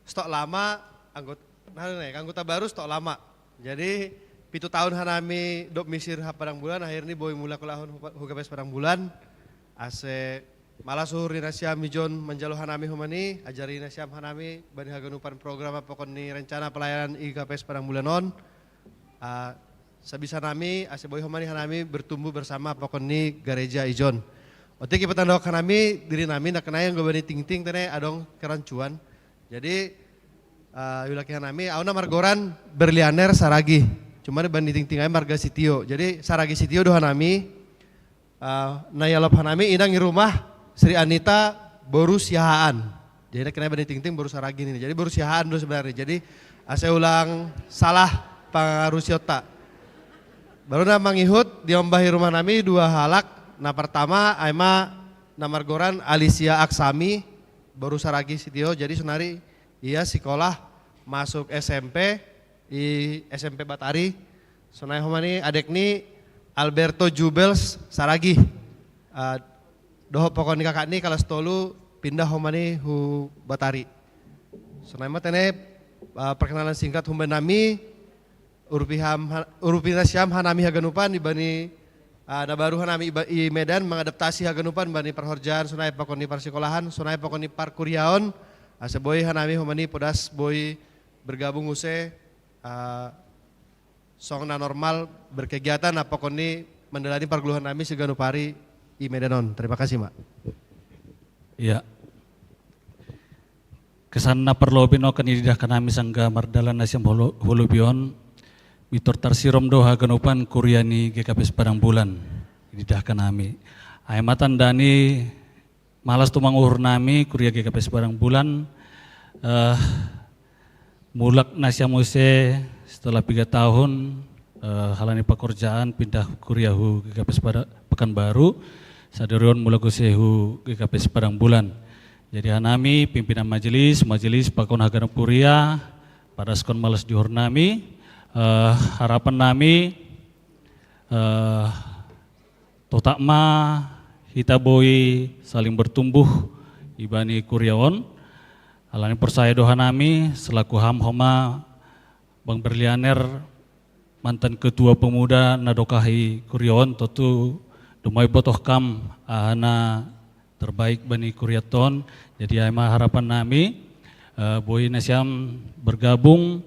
stok lama anggota, nah, nih, anggota baru stok lama. Jadi pitu tahun hanami dob misir ha Padang Bulan, akhirnya boi mulak ulahon hu G K P S Padang Bulan. Ase malas uhur ni nasiam Ijon manjalo hanami homa ni, ajari nasiam hanami bani haganupan program pakon ni rencana pelayanan i G K P S Padang Bulan on. Ah, sabisa nami ase boi homa ni hanami bertumbuh bersama pakon ni gareja Ijon. Otik ipatandahon hanami diri nami, nangkin ai anggo bani tingting Tene adong kerancuan. Jadi ah, iulaki hanami, au na margoran Berlianer Saragih. Cuma bani tingting ai marga Sitio. Jadi Saragih Sitio do hanami. Ah, na ialap hanami inang i rumah, Sri Anita boru Siahaan. Jadi nangkin ai bani tingting boru Saragih ni. Jadi boru Siahaan do sebenarnya. Jadi ase ulang salah pangarusionta. Baru na mangihut, diombahi rumah nami dua halak. Na pertama ai ma na margoran Alicia Aksami, boru Saragih Sitio. Jadi sonari ia sikolah masuk S M P i S M P Batari. Sonai homa ni adek ni Alberto Jubels Saragih. Ah, dohot pokok ni kakak ni kelas tolu pindah homa ni hu Batari. Sonai ma Tene, ah, perkenalan singkat homa nami, urupi ham, urupi nasiam hanami haganupan di bani ah, na baru hanami i Medan mengadaptasi haganupan bani parhorjaan sonai pakon ni parsikolahan, sonai pakon ni parkuriaon, ase boi hanami homa ni podas boi bergabung use eh, song na normal berkegiatan apa koni menjalani parguluhan nami siganup ari i Medan on. Terima kasih, Mak. Ya. Kesan na parlobi no kan ididahkan nami sangga mardalan nasiam holo-, holobi on, mitor tarsirom do haganupan kuria ni G K P S Padang Bulan. Ididahkan nami. Ai ma tanda ni malas tumang uhur nami kuria G K P S Padang Bulan, eh, mulak nasiam use setelah piga tahun, eh, halani pakorjaan pindah kuria hu G K P S Pada-, Pekanbaru, sadari on mulak use hu G K P S Padang Bulan. Jadi hanami pimpinan majelis, majelis pakon haganup kuria, padaskon malas di uhur nami, eh, harapan nami, eh, totap ma hita boi saling bertumbuh ibani kuria on, alani porsaya do hanami selaku ham homa Bang Berlianer, mantan ketua pemuda na dokahi kuria on, tontu domai botoh kam aha na terbaik bani kuria on. Jadi ai ma harapan nami, eh, boi nasiam bergabung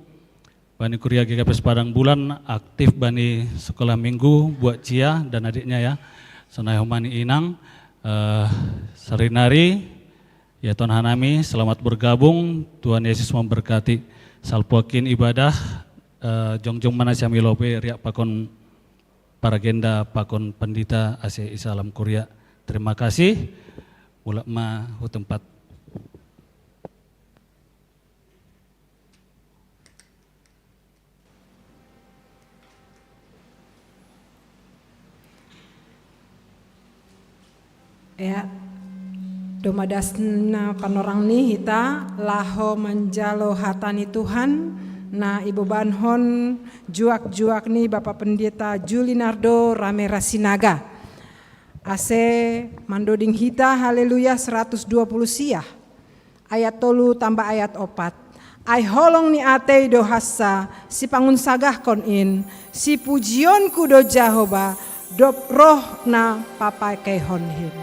bani kuria G K P S Padang Bulan, aktif bani sekolah minggu buat Cia dan adiknya ya. Sonai homa ni inang, eh, sarinari, ya, ton hanami, selamat bergabung. Tuhan Yesus memberkati. Salpuakin ibadah, eh, jongjong ma nasiam i lobei riak pakon paragenda pakon pendita ase i salam kuria. Terima kasih. Mulak ma hu tempat. Ya, domadas na panorang ni hita laho manjalo hata ni Tuhan na ibobankon juak-juak ni Bapak Pendeta Julinardo Ramera Sinaga. Ase mandoding hita Haleluya seratus dua puluh sia. Ayat tolu tambah ayat opat. Ai holong ni atei do hansa sipangunsagahkon in, sipujionku do Jahoba, dob roh na papakeihon hin.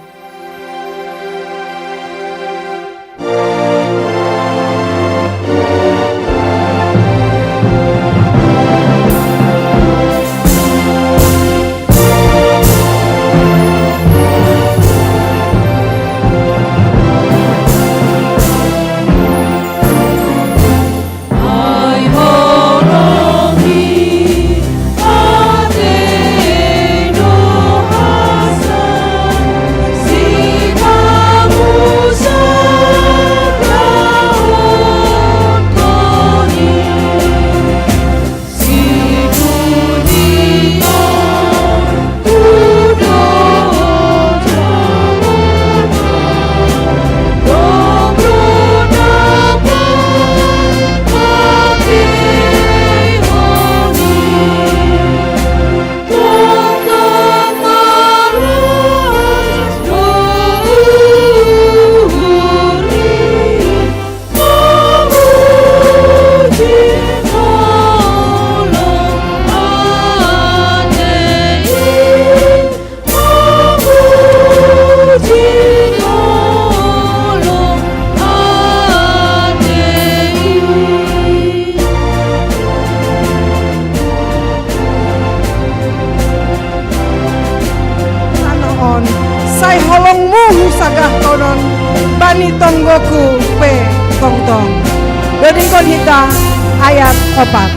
Tanoh on, sai holongmu husagahkonon bani tonggoku pe tongtong. Dodingkon hita ayat opat.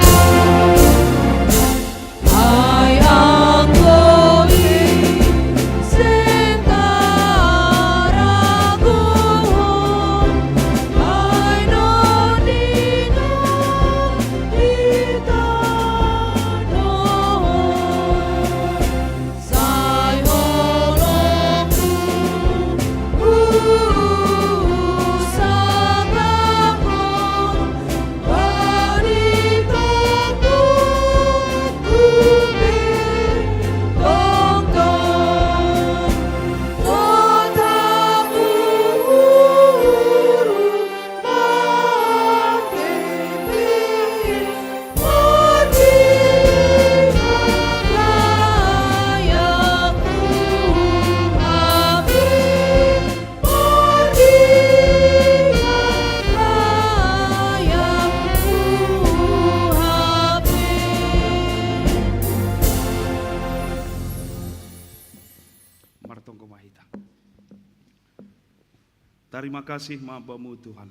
Tarima kasih ma Bamu Tuhan.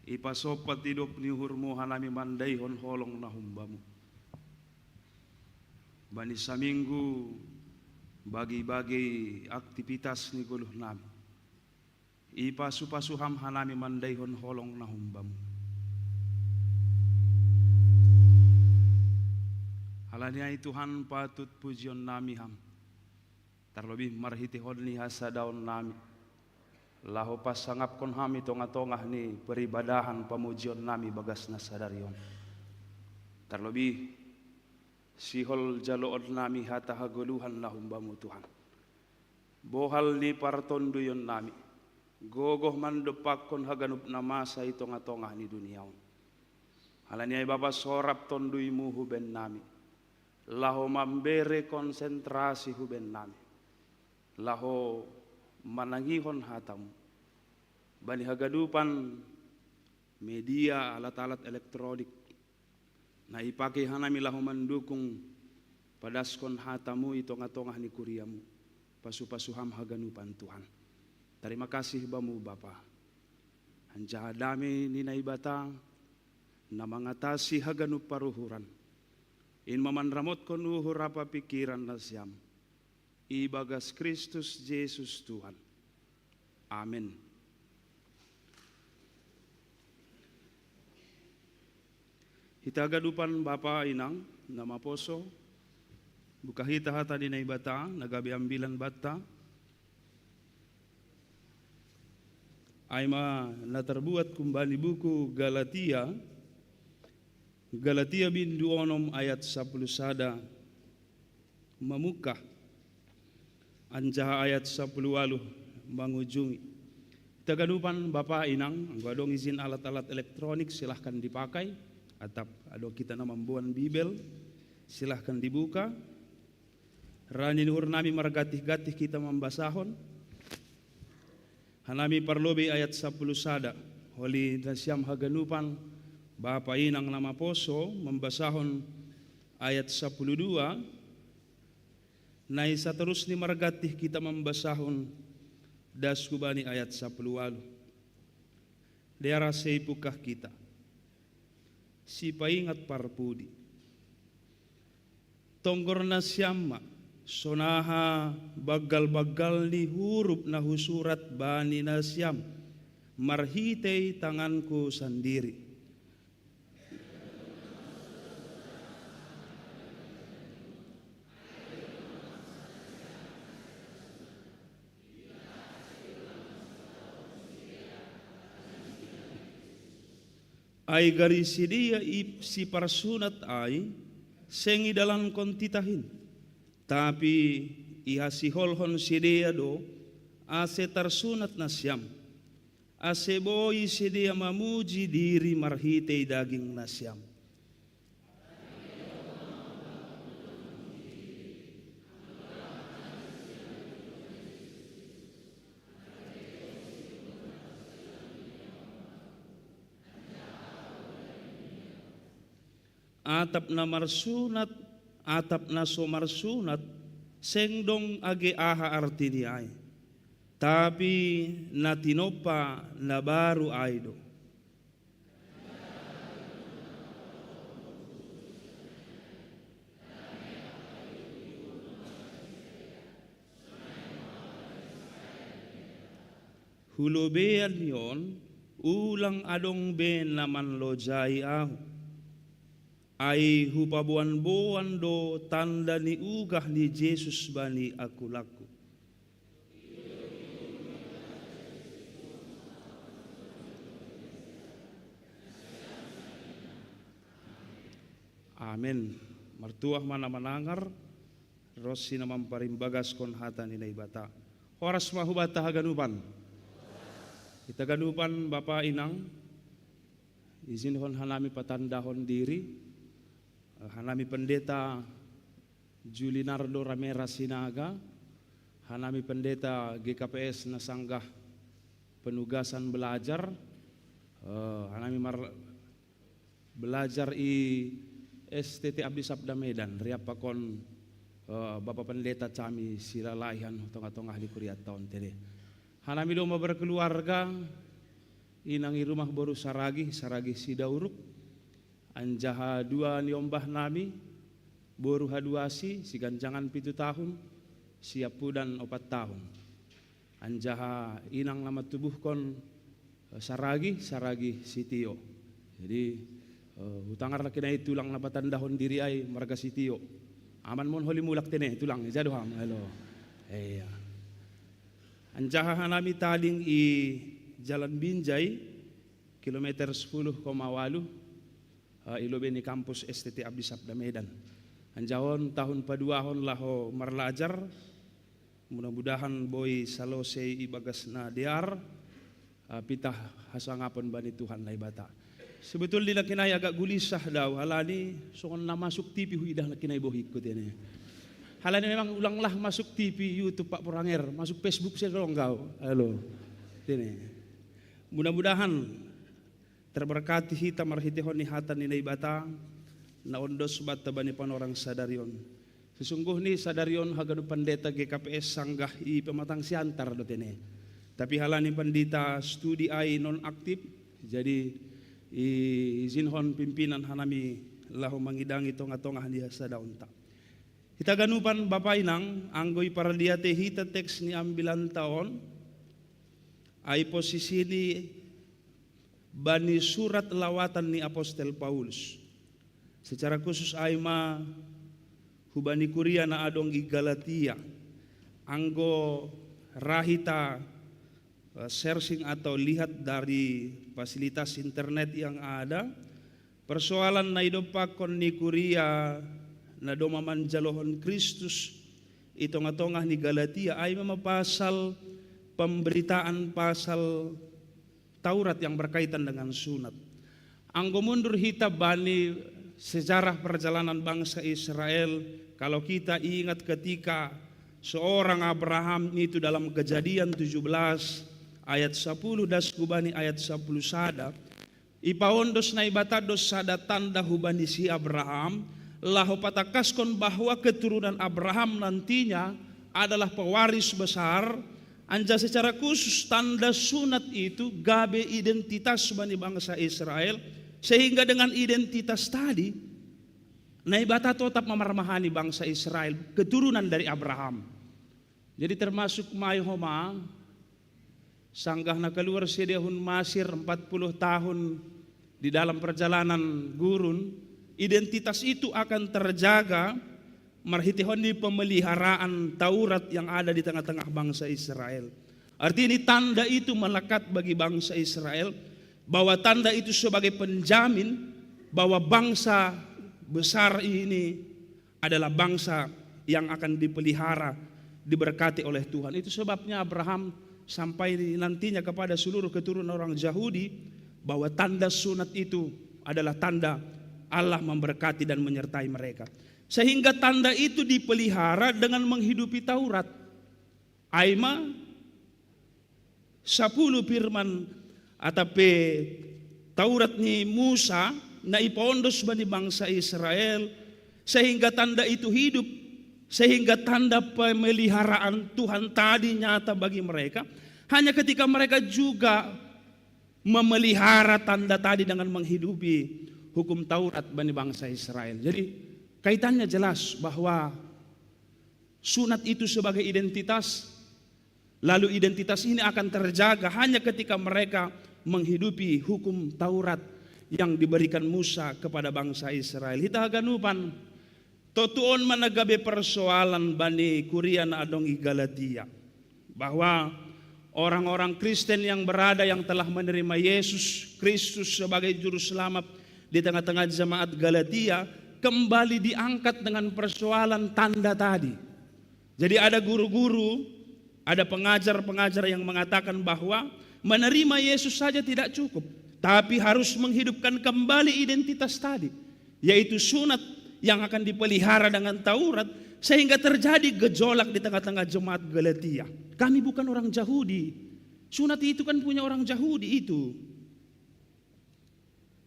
Ipasompat idop ni uhurMu hanami mandaihon holong na humbaMu. Bani saminggu bagi-bagi aktivitas ni goluh nami. Ipasu-pasu Ham hanami mandaihon holong na humbaMu. Halani ai Tuhan patut pujion nami Ham. Tarlobih marhitehon ni hasadaon nami. Laho pasangapkon Ham i tongah-tongah ni peribadahan pamujion nami bagas na sadari on. Tarlobih sihol jaloon nami hata hagoluhan na humbaMu Tuhan. Bohal ni partonduyon nami, gogoh mandompakkon haganup na masa i tongah-tongah ni dunia on. Halani ai Bapa sorap TonduyMu huben nami, laho mambere konsentrasi huben nami, laho manangihon hataMu. Bani haganupan media alat-alat elektronik na ipake hanami laho mandukung padaskon hataMu i tongah-tongah ni kuriaMu. Pasu-pasu Ham haganupan Tuhan. Tarima kasih Bamu Bapa. Anjaha dame ni Naibata, na mangatasi haganup paruhuran, in ma manramotkon uhur ampa pingkiran nasiam, ibagas Kristus Jesus Tuhan. Amen. Hita haganupan bapa inang na maposo, buka hita hata ni Naibata na gabe ambilan banta. Ai ma na tarbuat humbani buku Galatia, Galatia bindu onom ayat sapuluh sada mamungkah, anjaha ayat sapuluh ualuh mangujungi. Hita haganupan bapa inang, anggo adong ijin alat-alat elektronik silahkan dipakai, atap adong hita na mamboan Bibel, silahkan dibuka. Rani ni uhur nami margantih-gantih hita mambasahon. Hanami parlobei ayat sapuluh sada, holi nasiam haganupan bapa inang na maposo mambasahon ayat sapuluh dua, nai saterus ni margantih hita mambasahon das hubani ayat sapuluh ualuh. Dear ase ipungkah hita. Sipaingat parpudi. Tonggor nasiam ma, sonaha banggal-banggal ni hurup na husurat bani nasiam marhitei tanganku sandiri. Ai gari sidea i siparsunat ai, seng idalankon titah in. Tapi ihasiholhon sidea do, ase tarsunat nasiam, ase boi sidea mamuji diri marhitei daging nasiam. Atap na marsunat, atap na so marsunat, seng dong age aha artini ai. Tapi na tinompa na baru ai do. Hu lobeian ni on, ulang adong be na manlojai ahu. Ai hupaboan-boan do tanda ni ugah ni Jesus bani angkulangku. Amen. Martuah ma na manangar, ronsi na mamparimbagaskon hata ni Naibata. Horas ma hubanta haganupan. Hita haganupan bapa inang, izinhon hanami patandahon diri, eh, hanami Pendeta Julinardo Ramera Sinaga, hanami Pendeta G K P S na sanggah penugasan belajar, eh, hanami mar-, belajar i S T T Abdi Sabda Medan, riap pakon, eh, Bapa Pendeta kami sila laihan tongah-tongah ni kuriatta on tede. Hanami domma berkeluarga, inang i rumah boru Saragi, Saragi Sidauruk, anjaha dua ni ombah nami, boru haduasi, siganjangan pitu tahun, siampudan opat tahun. Anjaha inang na mantubuhkon, eh, Saragi, Saragi Sitio. Jadi, eh, hutangar laki nai tulang na patandahon diri ai marga Sitio. Aman mon holi mulak tene tulang, jado ham, halo. Iya. Anjaha hanami tading i Jalan Binjai, kilometer sepuluh koma walu, eh, i lobei ni kampus S T T Abdi Sabda Medan. Anjaha on tahun paduahon laho marlajar, mudah-mudahan boi salosei i bagas na dear, eh, pitah hasangapon bani Tuhan Naibata. Sebetulna laki nai agak gulisah do au, halani songon na masuk T V huidah laki nai bohingku tene. Halani memang ulanglah masuk T V, YouTube Pak Poranger, masuk Facebook sedong kau. Halo. Tene. Mudah-mudahan terberkati hita marhitehon ni hata ni Naibata na ondos banta bani panorang sadari on. Sesungguhna sadari on haganup pandita G K P S sanggah i Pematang Siantar do tene. Tapi halani pandita studi ai non aktif, jadi iizinhon pimpinan hanami laho mangidangi tongah-tongah ni hasadaonta. Hita ganupan bapa inang, anggo ipardiatei hita teks ni ambilanta on, ai posisini bani surat lawatan ni apostel Paulus. Secara khusus ai ma hubani kuria na adong i Galatia. Anggo ra hita, eh, searching atau lihat dari fasilitas internet yang ada, persoalan na idompakkon ni kuria na domma manjalohon Kristus i tongah-tongah ni Galatia ai ma pasal pemberitaan pasal Taurat yang berkaitan dengan sunat. Anggo mundur hita bani sejarah perjalanan bangsa Israel, kalau kita ingat ketika seorang Abraham itu dalam Kejadian tujuh belas ayat sepuluh das hubani ayat sepuluh sada, ipaondos Naibata do sada tanda hubani si Abraham, laho patangkaskon bahwa keturunan Abraham nantinya adalah pewaris besar, anjaha secara khusus tanda sunat itu gabe identitas bani bangsa Israel, sehingga dengan identitas tadi, Naibata totap mamarmahani bangsa Israel, keturunan dari Abraham. Jadi termasuk ma i homa, sanggah na kaluar sidea hun Masir empat puluh tahun di dalam perjalanan gurun, identitas itu akan terjaga marhitehon ni pemeliharaan Taurat yang ada di tengah-tengah bangsa Israel. Artinya ini tanda itu melekat bagi bangsa Israel, bahwa tanda itu sebagai penjamin bahwa bangsa besar ini adalah bangsa yang akan dipelihara, diberkati oleh Tuhan. Itu sebabnya Abraham sampai nantinya kepada seluruh keturunan orang Yahudi, bahwa tanda sunat itu adalah tanda Allah memberkati dan menyertai mereka. Sehingga tanda itu dipelihara dengan menghidupi Taurat. Ai ma sapuluh firman atap pe Taurat ni Musa na ipaondos bani bangsa Israel, sehingga tanda itu hidup, sehingga tanda pemeliharaan Tuhan tadi nyata bagi mereka, hanya ketika mereka juga memelihara tanda tadi dengan menghidupi hukum Taurat bani bangsa Israel. Jadi, kaitannya jelas bahwa sunat itu sebagai identitas, lalu identitas ini akan terjaga hanya ketika mereka menghidupi hukum Taurat yang diberikan Musa kepada bangsa Israel. Hita haganupan, totu on ma na gabe persoalan bani kuria na adong i Galatia, bahwa orang-orang Kristen yang berada, yang telah menerima Yesus Kristus sebagai juru selamat di tengah-tengah jemaat Galatia, kembali diangkat dengan persoalan tanda tadi. Jadi ada guru-guru, ada pengajar-pengajar yang mengatakan bahwa menerima Yesus saja tidak cukup, tapi harus menghidupkan kembali identitas tadi, yaitu sunat yang akan dipelihara dengan Taurat, sehingga terjadi gejolak di tengah-tengah jemaat Galatia. Kami bukan orang Yahudi. Sunat itu kan punya orang Yahudi itu.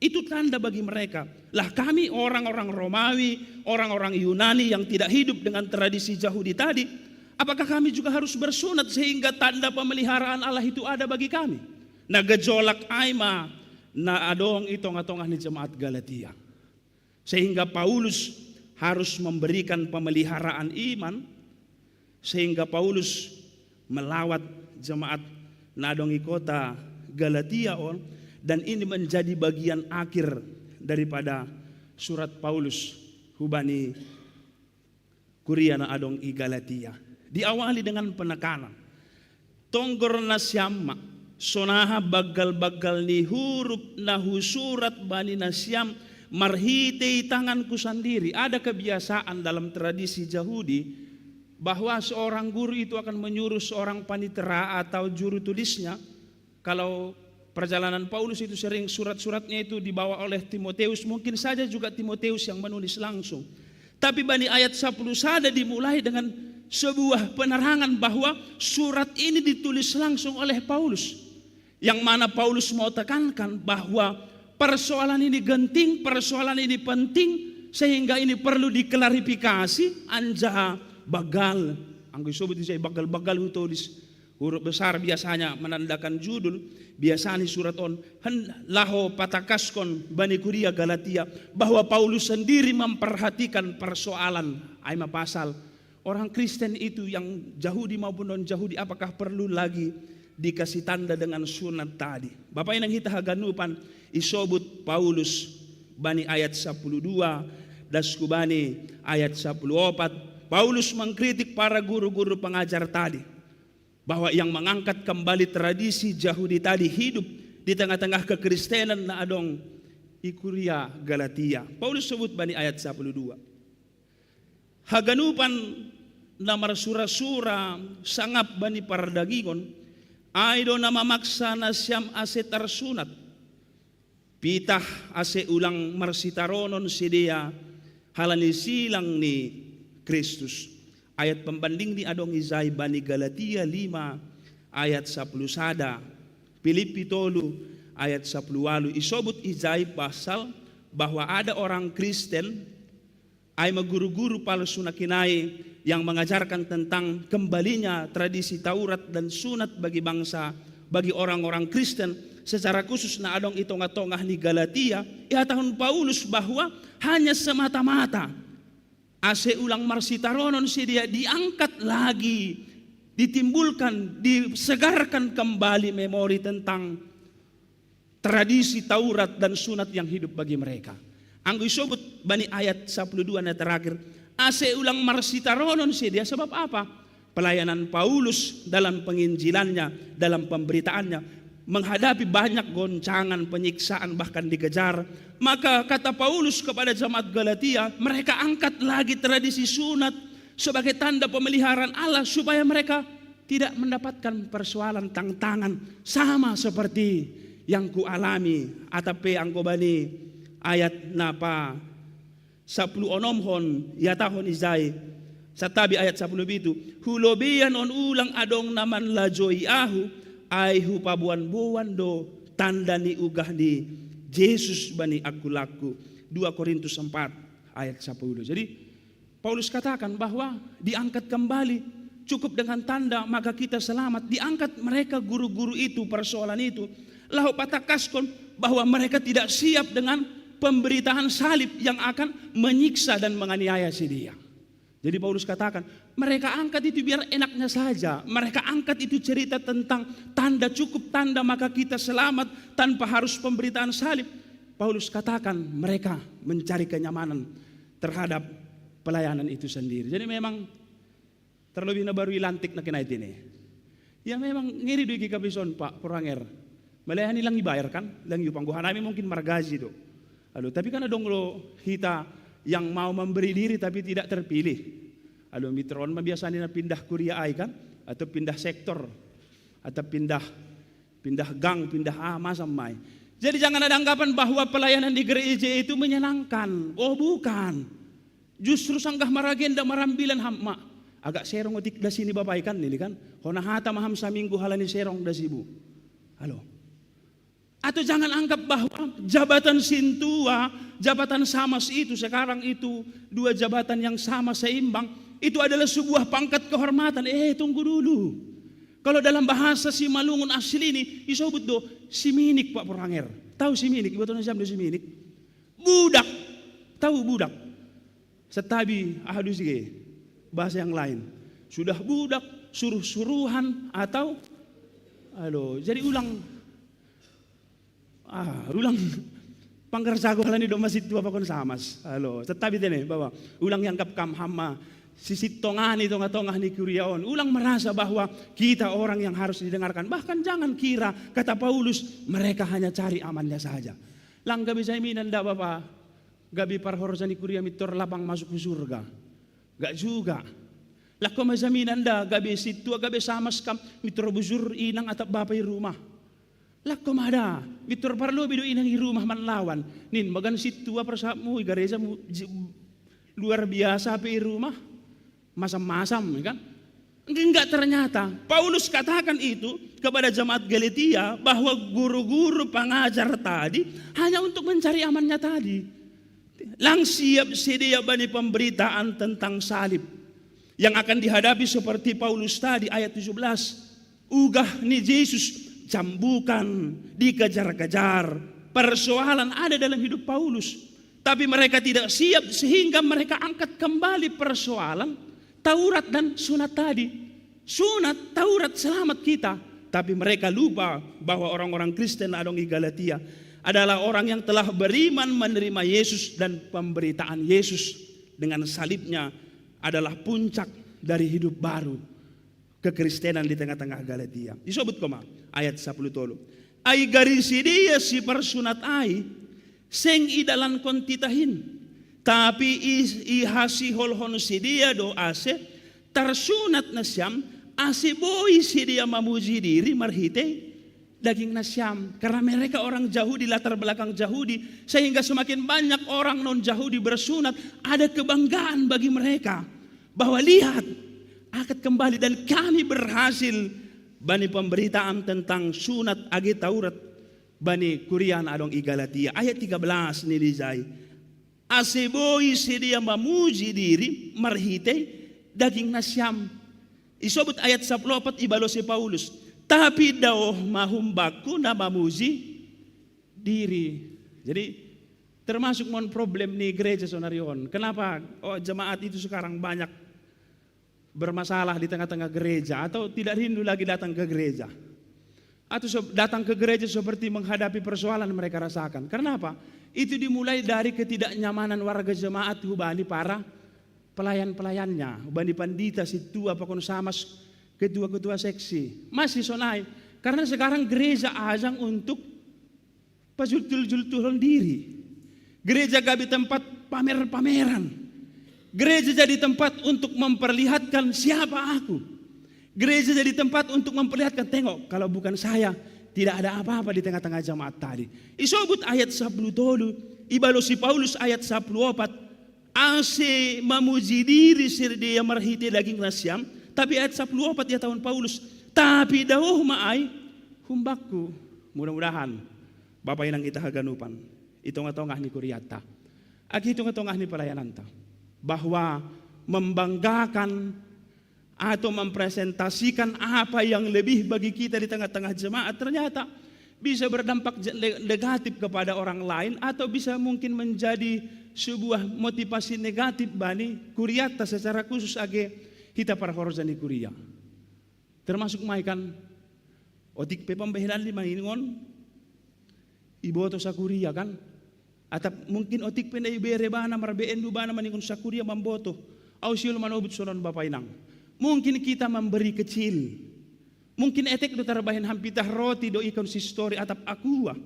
Itu tanda bagi mereka. Lah kami orang-orang Romawi, orang-orang Yunani yang tidak hidup dengan tradisi Yahudi tadi, Apakah kami juga harus bersunat sehingga tanda pemeliharaan Allah itu ada bagi kami? Na gejolak ai ma na adong i tongah-tongah ni jemaat Galatia. Sehingga Paulus harus memberikan pemeliharaan iman, sehingga Paulus melawat jemaat na adong i kota Galatia on, dan ini menjadi bagian akhir daripada surat Paulus hubani kuria na adong i Galatia. Diawali dengan penekanan. Tonggor nasiam ma, sonaha banggal-banggal ni hurup na husurat bani nasiam marhitei tanganku sandiri. Ada kebiasaan dalam tradisi Yahudi bahwa seorang guru itu akan menyuruh seorang panitera atau juru tulisnya, kalau perjalanan Paulus itu sering surat-suratnya itu dibawa oleh Timoteus, mungkin saja juga Timoteus yang menulis langsung. Tapi bani ayat sapuluh sada dimulai dengan sebuah penerangan bahwa surat ini ditulis langsung oleh Paulus. Yang mana Paulus mau tekankan bahwa persoalan ini genting, persoalan ini penting, sehingga ini perlu diklarifikasi, anjaha banggal. Anggo isobut ise banggal-banggal hutolis. Huruf besar biasanya menandakan judul, biasanya surat on hen laho patakaskon bani kuria Galatia bahwa Paulus sendiri memperhatikan persoalan ai ma pasal orang Kristen itu yang Yahudi maupun non-Yahudi, apakah perlu lagi dikasih tanda dengan sunat tadi? Bapak inang hita haganupan, isobut Paulus bani ayat sapuluh dua, das ku bani ayat sapuluh opat. Paulus mengkritik para guru-guru pengajar tadi bahwa yang mengangkat kembali tradisi Yahudi tadi hidup di tengah-tengah kekristenan na adong i kuria Galatia. Paulus sebut bani ayat sapuluh dua. Haganupan na marsura-sura sangap bani pardagingon, ai do na mamaksa nasiam ase tarsunat. Pitah ase ulang marsitaronon sidea halani silang ni Kristus. Ayat pambanding ni adong ijai bani Galatia lima ayat sapuluh sada, Pilippi tolu ayat sapuluh walu, isobut ijai pasal bahwa ada orang Kristen ai ma guru-guru palsu na kinai yang mengajarkan tentang kembalinya tradisi Taurat dan sunat bagi bangsa, bagi orang-orang Kristen, secara khusus na adong i tongah-tongah ni Galatia. Ihatahon Paulus bahwa hanya semata-mata ase ulang marsitaronon sidea, diangkat lagi, ditimbulkan, disegarkan kembali memori tentang tradisi Taurat dan sunat yang hidup bagi mereka. Anggo isobut bani ayat sapuluh dua na terakhir, ase ulang marsitaronon sidea. Sebab apa? Pelayanan Paulus dalam penginjilannya, dalam pemberitaannya, menghadapi banyak goncangan, penyiksaan, bahkan dikejar. Maka kata Paulus kepada jemaat Galatia, mereka angkat lagi tradisi sunat sebagai tanda pemeliharaan Allah supaya mereka tidak mendapatkan persoalan, tantangan sama seperti yang kualami. Atap pe anggo bani ayat na pa sapuluh onomhon, ihatahon ijai, santabi ayat sapuluh pitu, hulobeian on ulang adong na manlajoi ahu, ai hupaboan-boan do tanda ni ugah ni Jesus bani angkulangku. Dua Korintus empat ayat sapuluh. Jadi Paulus katakan bahwa diangkat kembali, cukup dengan tanda maka kita selamat. Diangkat mereka guru-guru itu, persoalan itu, laho patakaskon bahwa mereka tidak siap dengan pemberitaan salib yang akan menyiksa dan menganiaya sidea. Jadi Paulus katakan, mereka angkat itu biar enaknya saja. Mereka angkat itu cerita tentang tanda, cukup tanda maka kita selamat tanpa harus pemberitaan salib. Paulus katakan mereka mencari kenyamanan terhadap pelayanan itu sendiri. Jadi memang terlebih na baru ilantik na kinait ini. Ya memang ngeri do i kikabison, Pak, poranger. Melayani lang ibayar kan, lang iupah. Anggo hanami mungkin margaji do. Aduh, tapi kan adong do hita yang mau memberi diri tapi tidak terpilih. Aduh, mitron ma biasanya na pindah kuria ai kan, atau pindah sektor, atau pindah pindah gang, pindah ah, masa mai. Jadi jangan ada anggapan bahwa pelayanan di gereja itu menyenangkan. Oh bukan. Justru sanggah maragenda marambilan ham ma. Agak serong otik da sini bapak ikan ini kan. Hona hata maham saminggu halani serong da sibu. Halo. Atau jangan anggap bahwa jabatan sintua, jabatan samas itu sekarang itu dua jabatan yang sama seimbang. Itu adalah sebuah pangkat kehormatan. Eh, tunggu dulu. Kalau dalam bahasa Simalungun asli ini, isobut do, siminik, Pak Purhanger. Tahu siminik, iboto na siam do siminik? Budak. Tahu budak? Setabi, aduh sige. Bahasa yang lain. Sudah budak, suruh-suruhan, atau, aduh, jadi ulang, ah, ulang panggar sago halani do masih tua pakon samas. Halo, tetapi tene, bahwa ulang yang kap kam hama, sisi tongani tongah-tongah ni kuriaon. Ulang merasa bahwa kita orang yang harus didengarkan. Bahkan jangan kira, kata Paulus, mereka hanya cari amannya saja. Lang gabe jaminan da, Bapa, gabe parhorja ni kuria mitor lapang masuk ke surga. Gak juga. Lakko ma jaminan da, gabe sintua, gabe samas kam mitor bujur inang atap bapa i rumah. Lakko ma da, mitor parlobi do inang i rumah manlawan. Nin, magan sintua parsamu i gareja mu, ji-, luar biasa pe i rumah. Masam-masam, ya kan? Enggak, ternyata Paulus katakan itu kepada jemaat Galatia bahwa guru-guru pengajar tadi hanya untuk mencari amannya tadi. Lang siap sedia bani pemberitaan tentang salib yang akan dihadapi seperti Paulus tadi, ayat tujuh belas. Ugah ni Jesus, cambukan, dikejar-kejar. Persoalan ada dalam hidup Paulus. Tapi mereka tidak siap sehingga mereka angkat kembali persoalan Taurat dan sunat tadi. Sunat, Taurat selamat kita. Tapi mereka lupa bahwa orang-orang Kristen adong i Galatia adalah orang yang telah beriman menerima Yesus dan pemberitaan Yesus dengan salibnya adalah puncak dari hidup baru kekristenan di tengah-tengah Galatia. Isobut koma, ayat sapuluh tolu. Ai gari sidea siparsunat ai, seng idalankon titah in. Tapi i, ihasiholhon sidea do ase, tarsunat nasiam, ase boi sidea mamuji diri marhitei daging nasiam. Karena mereka orang Jahudi, latar belakang Jahudi, sehingga semakin banyak orang non-Jahudi bersunat, ada kebanggaan bagi mereka. Bahwa lihat, angkat kembali dan kami berhasil bani pemberitaan tentang sunat age Taurat bani kurian adong i Galatia. Ayat tiga belas ni lijai. Ase boi sidea mamuji diri marhitei daging nasiam. Isobut ayat sapuluh opat, ibalosi Paulus. Tapi daoh ma humbakku na mamuji diri. Jadi termasuk mon problem ni gereja sonari on. Kenapa, oh, jemaat itu sekarang banyak bermasalah di tengah-tengah gereja atau tidak rindu lagi datang ke gereja? Atau se-, datang ke gereja seperti menghadapi persoalan mereka rasakan. Karena apa? Itu dimulai dari ketidaknyamanan warga jemaat hubani para pelayan-pelayannya, hubani pandita, sintua, pakon samas, ketua-ketua seksi. Masih sonai. Karena sekarang gereja ajang untuk pajultul-jultulon diri. Gereja gabe tempat pamer-pameran. Gereja jadi tempat untuk memperlihatkan siapa aku. Gereja jadi tempat untuk memperlihatkan, tengok, kalau bukan saya, tidak ada apa-apa di tengah-tengah jemaat tadi. Isobut ayat sapuluh tolu, ibalosi Paulus ayat sapuluh opat. Ase mamuji diri sidea marhitei daging nasiam, tapi ayat sapuluh opat, ya, tahun Paulus. Tapi daoh ma ai humbakku. Mudah-mudahan Bapa inang ita haganupan, i tongah-tongah ni kuriata, agi i tongah-tongah ni pelayananta, bahwa membanggakan atau mempresentasikan apa yang lebih bagi kita di tengah-tengah jemaat ternyata bisa berdampak je-, le-, negatif kepada orang lain atau bisa mungkin menjadi sebuah motivasi negatif bani kuriata secara khusus age hita parhorja ni kuria. Termasuk mai kan, otik pe pambahenan di maningon, iboto sakuria kan? Atap mungkin otik pe na ibere bana, marbeendu bana maningon sakuria mamboto. Au siul manobut sonon bapa inang. Mungkin kita memberi kecil. Mungkin etek do tarbahen hampitah roti do i konsistori atap akua.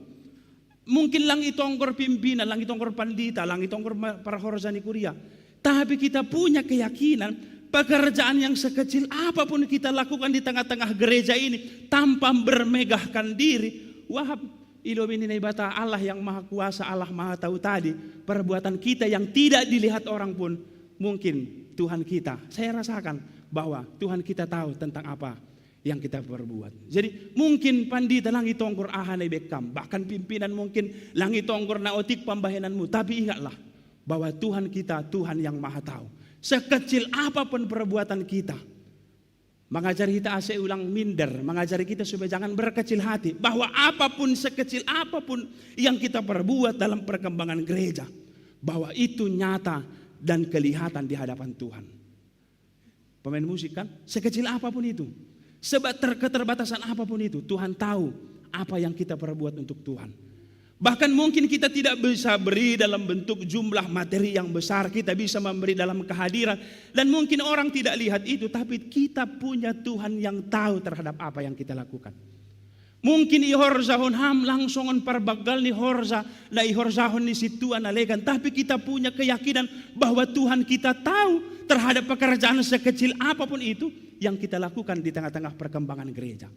Mungkin lang itonggor pimpinan, lang itonggor pandita, lang itonggor ma-, parhorja ni kuria. Tapi kita punya keyakinan, pekerjaan yang sekecil apapun kita lakukan di tengah-tengah gereja ini tanpa bermegahkan diri, wahab i lobi ni Naibata, Allah yang Maha Kuasa, Allah Maha Tahu tadi, perbuatan kita yang tidak dilihat orang pun mungkin Tuhan kita, saya rasakan bahwa Tuhan kita tahu tentang apa yang kita perbuat. Jadi mungkin pandita lang itonggor aha na ibekkam, bahkan pimpinan mungkin lang itonggor na otik pambahenanmu, tapi ingatlah bahwa Tuhan kita Tuhan yang Maha Tahu. Sekecil apapun perbuatan kita, mengajari kita, saya ulang, minder, mengajari kita supaya jangan berkecil hati, bahwa apapun, sekecil apapun yang kita perbuat dalam perkembangan gereja, bahwa itu nyata dan kelihatan di hadapan Tuhan. Pemain musik kan, sekecil apapun itu, sebab ter-, keterbatasan apapun itu, Tuhan tahu apa yang kita perbuat untuk Tuhan. Bahkan mungkin kita tidak bisa beri dalam bentuk jumlah materi yang besar, kita bisa memberi dalam kehadiran. Dan mungkin orang tidak lihat itu, tapi kita punya Tuhan yang tahu terhadap apa yang kita lakukan. Mungkin i horja hon ham langsung on parbagal ni horja, na i horja hon ni si Tuhan na legan, tapi kita punya keyakinan bahwa Tuhan kita tahu terhadap pekerjaan sekecil apapun itu yang kita lakukan di tengah-tengah perkembangan gereja.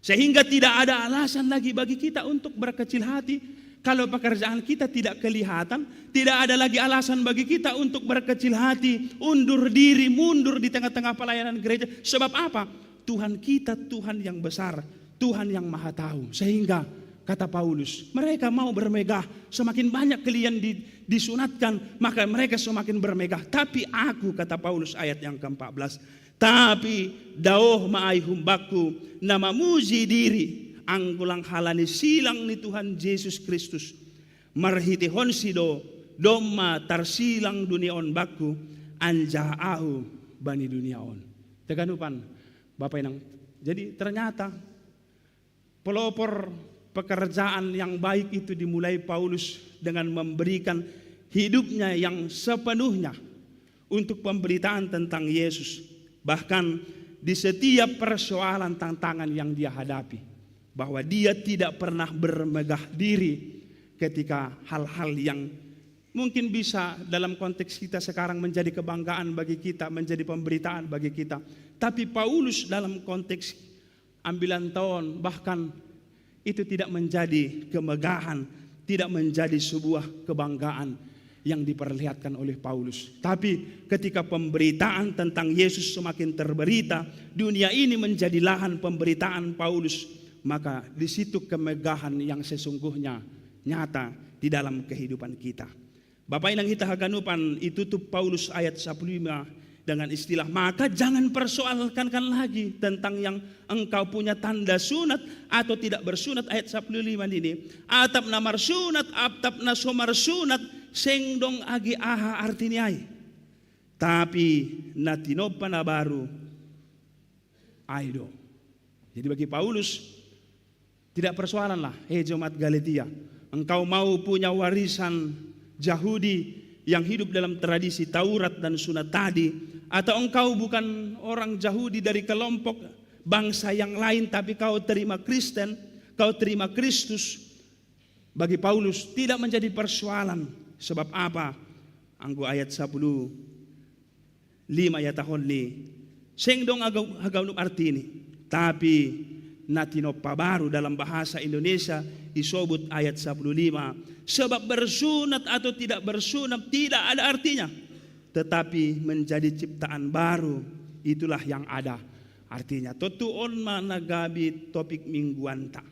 Sehingga tidak ada alasan lagi bagi kita untuk berkecil hati. Kalau pekerjaan kita tidak kelihatan, tidak ada lagi alasan bagi kita untuk berkecil hati, undur diri, mundur di tengah-tengah pelayanan gereja. Sebab apa? Tuhan kita Tuhan yang besar, Tuhan yang maha tahu. Sehingga kata Paulus, mereka mau bermegah, semakin banyak kalian di, disunatkan, maka mereka semakin bermegah. Tapi aku, kata Paulus ayat yang keempat belas, tapi daoh ma ai humbakku na mamuji diri, anggo lang halani silang ni Tuhan Jesus Kristus, marhitehonsi do domma tarsilang dunia on bakku, anjaha ahu bani dunia on. Teganupan, Bapak Inang. Jadi ternyata pelopor pekerjaan yang baik itu dimulai Paulus dengan memberikan hidupnya yang sepenuhnya untuk pemberitaan tentang Yesus. Bahkan di setiap persoalan, tantangan yang dia hadapi, bahwa dia tidak pernah bermegah diri ketika hal-hal yang mungkin bisa dalam konteks kita sekarang menjadi kebanggaan bagi kita, menjadi pemberitaan bagi kita. Tapi Paulus dalam konteks ambilan tahun, bahkan itu tidak menjadi kemegahan, tidak menjadi sebuah kebanggaan yang diperlihatkan oleh Paulus. Tapi ketika pemberitaan tentang Yesus semakin terberita, dunia ini menjadi lahan pemberitaan Paulus, maka di situ kemegahan yang sesungguhnya nyata di dalam kehidupan kita. Bapak Inang hita haganupan, itutup Paulus ayat sapuluh lima dengan istilah, maka jangan persoalkan lagi tentang yang engkau punya tanda sunat atau tidak bersunat, ayat sapuluh lima ini. Atap na marsunat, atap na so marsunat, seng dong agi aha artini ai. Tapi na tinompa na baru ai do. Jadi bagi Paulus, tidak persoalanlah, hei jemaat Galatia, engkau mau punya warisan Yahudi yang hidup dalam tradisi Taurat dan sunat tadi, atau engkau bukan orang Yahudi dari kelompok bangsa yang lain, tapi kau terima Kristen, kau terima Kristus. Bagi Paulus tidak menjadi persoalan. Sebab apa? Anggo ayat sapuluh lima ihatahon ni, seng dong hagau-, haganup artini. Tapi na tinompa baru dalam bahasa Indonesia isobut ayat sapuluh lima. Sebab bersunat atau tidak bersunat tidak ada artinya, tetapi menjadi ciptaan baru, itulah yang ada artinya. Tontu on ma na gabe topik mingguanta.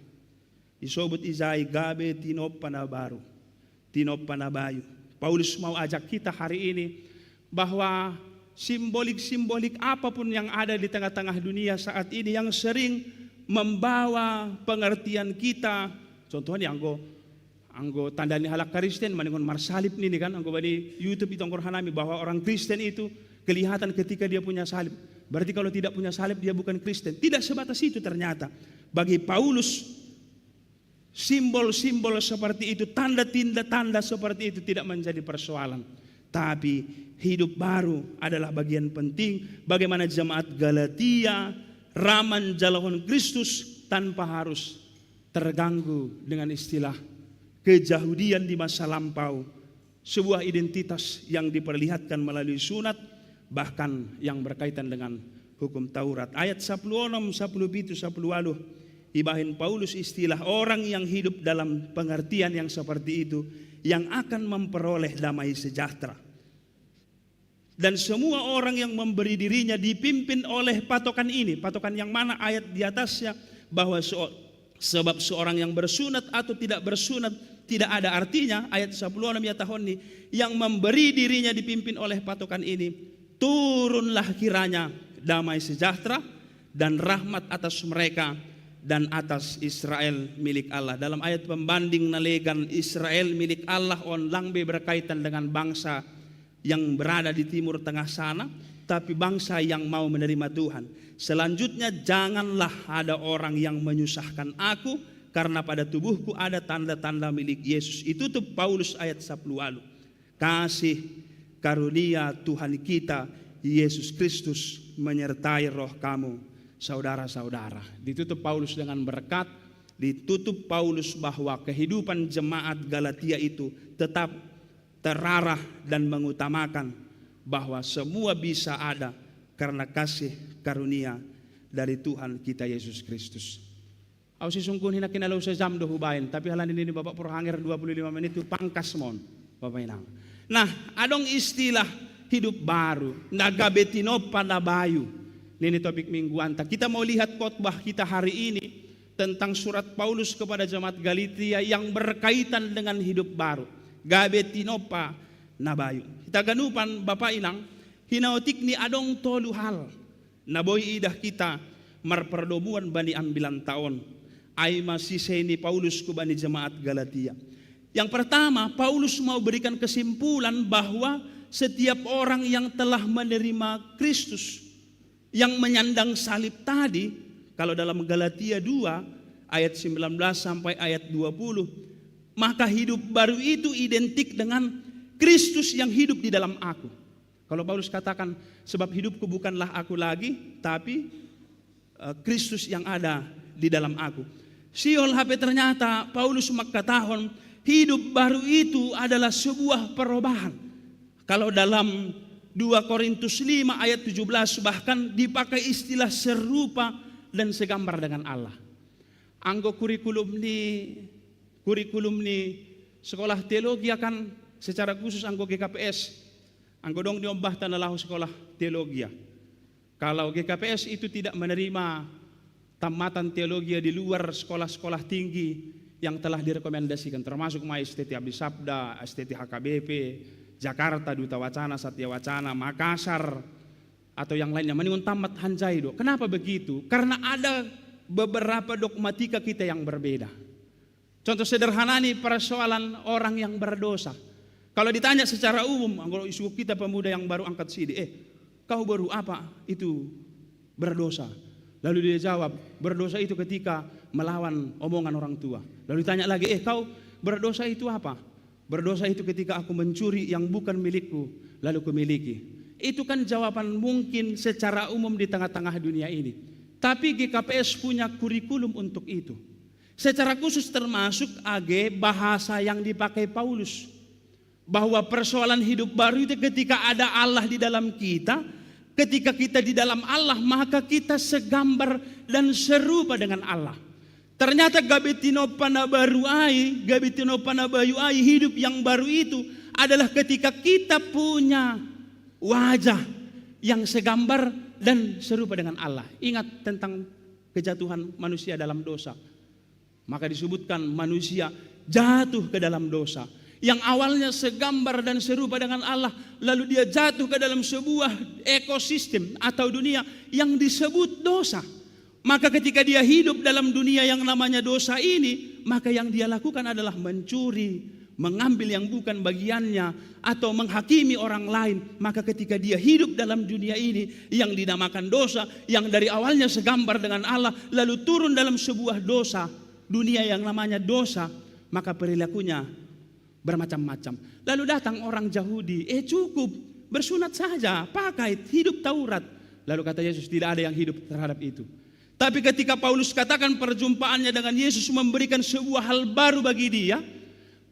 Isobut ijai gabe tinompa na baru, tinompa na bayu. Paulus mau ajak kita hari ini bahwa simbolik-simbolik apapun yang ada di tengah-tengah dunia saat ini yang sering membawa pengertian kita, contohnya anggo, anggo tanda ni halak Kristen maningon marsalib nini kan, anggo bani YouTube itongkor hanami bahwa orang Kristen itu kelihatan ketika dia punya salib. Berarti kalau tidak punya salib dia bukan Kristen. Tidak sebatas itu ternyata. Bagi Paulus, simbol-simbol seperti itu, tanda-tanda seperti itu tidak menjadi persoalan. Tapi hidup baru adalah bagian penting. Bagaimana jemaat Galatia ra manjalahon Kristus tanpa harus terganggu dengan istilah kejahudian di masa lampau, sebuah identitas yang diperlihatkan melalui sunat, bahkan yang berkaitan dengan hukum Taurat. Ayat sapuluh onom, sapuluh pitu, sapuluh waluh, ibahen Paulus istilah orang yang hidup dalam pengertian yang seperti itu yang akan memperoleh damai sejahtera. Dan semua orang yang memberi dirinya dipimpin oleh patokan ini. Patokan yang mana? Ayat di atasnya, bahwa so-, sebab seorang yang bersunat atau tidak bersunat tidak ada artinya. Ayat sapuluh onom ihatahon ni, yang memberi dirinya dipimpin oleh patokan ini, Turunlah kiranya damai sejahtera dan rahmat atas mereka dan atas Israel milik Allah. Dalam ayat pembanding nalegan Israel milik Allah on lang be berkaitan dengan bangsa yang berada di Timur Tengah sana, tapi bangsa yang mau menerima Tuhan. Selanjutnya, janganlah ada orang yang menyusahkan aku, karena pada tubuhku ada tanda-tanda milik Yesus. Itu tuh Paulus ayat sepuluh alu. Kasih karunia Tuhan kita Yesus Kristus menyertai roh kamu, saudara-saudara. Ditutup Paulus dengan berkat, ditutup Paulus bahwa kehidupan jemaat Galatia itu tetap terarah dan mengutamakan bahwa semua bisa ada karena kasih karunia dari Tuhan kita Yesus Kristus. Au sisungkun hina kinalo sejam do hubain, tapi halani nini Bapak Purhanger dua puluh lima menit tu pangkas mon, Bapak Inang. Nah, adong istilah hidup baru, na gabe tinopa na bayu. Nini topik mingguanta. Kita mau lihat khotbah kita hari ini tentang surat Paulus kepada jemaat Galatia yang berkaitan dengan hidup baru. Gabe tinopa na bayu. Kita ganupan Bapak Inang, hinaotik ni adong tolu hal na boi idah kita marpardomuan bani ambilan taon. Ai masisei ni Paulus ku bani jemaat Galatia. Yang pertama, Paulus mau berikan kesimpulan bahwa setiap orang yang telah menerima Kristus, yang menyandang salib tadi, kalau dalam Galatia dua ayat sembilan belas sampai ayat dua puluh, maka hidup baru itu identik dengan Kristus yang hidup di dalam aku. Kalau Paulus katakan, sebab hidupku bukanlah aku lagi, tapi eh, Kristus yang ada di dalam aku. Siol hape ternyata Paulus mengatakan hidup baru itu adalah sebuah perubahan. Kalau dalam dua Korintus lima ayat tujuh belas bahkan dipakai istilah serupa dan segambar dengan Allah. Anggo kurikulum ni kurikulum ni sekolah teologi akan secara khusus anggo G K P S. Anggo dong di ombah tanah lahu sekolah teologi. Kalau G K P S itu tidak menerima tamatan teologi di luar sekolah-sekolah tinggi yang telah direkomendasikan, termasuk ma S T T Abdi Sabda, S T T H K B P, Jakarta, Duta Wacana, Satya Wacana, Makassar, atau yang lainnya, maningon tamat hanjai do. Kenapa begitu? Karena ada beberapa dogmatika kita yang berbeda. Contoh sederhana ni persoalan orang yang berdosa. Kalau ditanya secara umum, anggo isuk kita pemuda yang baru angkat sidi, eh, kau baru apa itu berdosa? Lalu dia jawab, berdosa itu ketika melawan omongan orang tua. Lalu ditanya lagi, eh, kau berdosa itu apa? Berdosa itu ketika aku mencuri yang bukan milikku, lalu kumiliki. Itu kan jawaban mungkin secara umum di tengah-tengah dunia ini. Tapi G K P S punya kurikulum untuk itu. Secara khusus termasuk age bahasa yang dipakai Paulus. Bahwa persoalan hidup baru itu ketika ada Allah di dalam kita, ketika kita di dalam Allah, maka kita segambar dan serupa dengan Allah. Ternyata gabe tinopa na baru ai, gabe tinopa na bayu ai, hidup yang baru itu adalah ketika kita punya wajah yang segambar dan serupa dengan Allah. Ingat tentang kejatuhan manusia dalam dosa. Maka disebutkan manusia jatuh ke dalam dosa. Yang awalnya segambar dan serupa dengan Allah, lalu dia jatuh ke dalam sebuah ekosistem atau dunia yang disebut dosa. Maka ketika dia hidup dalam dunia yang namanya dosa ini, maka yang dia lakukan adalah mencuri, mengambil yang bukan bagiannya, atau menghakimi orang lain. Maka ketika dia hidup dalam dunia ini yang dinamakan dosa, yang dari awalnya segambar dengan Allah, lalu turun dalam sebuah dosa, dunia yang namanya dosa, maka perilakunya bermacam-macam. Lalu datang orang Yahudi, eh cukup, bersunat saja, pakai, hidup Taurat. Lalu kata Yesus, tidak ada yang hidup terhadap itu. Tapi ketika Paulus katakan perjumpaannya dengan Yesus memberikan sebuah hal baru bagi dia,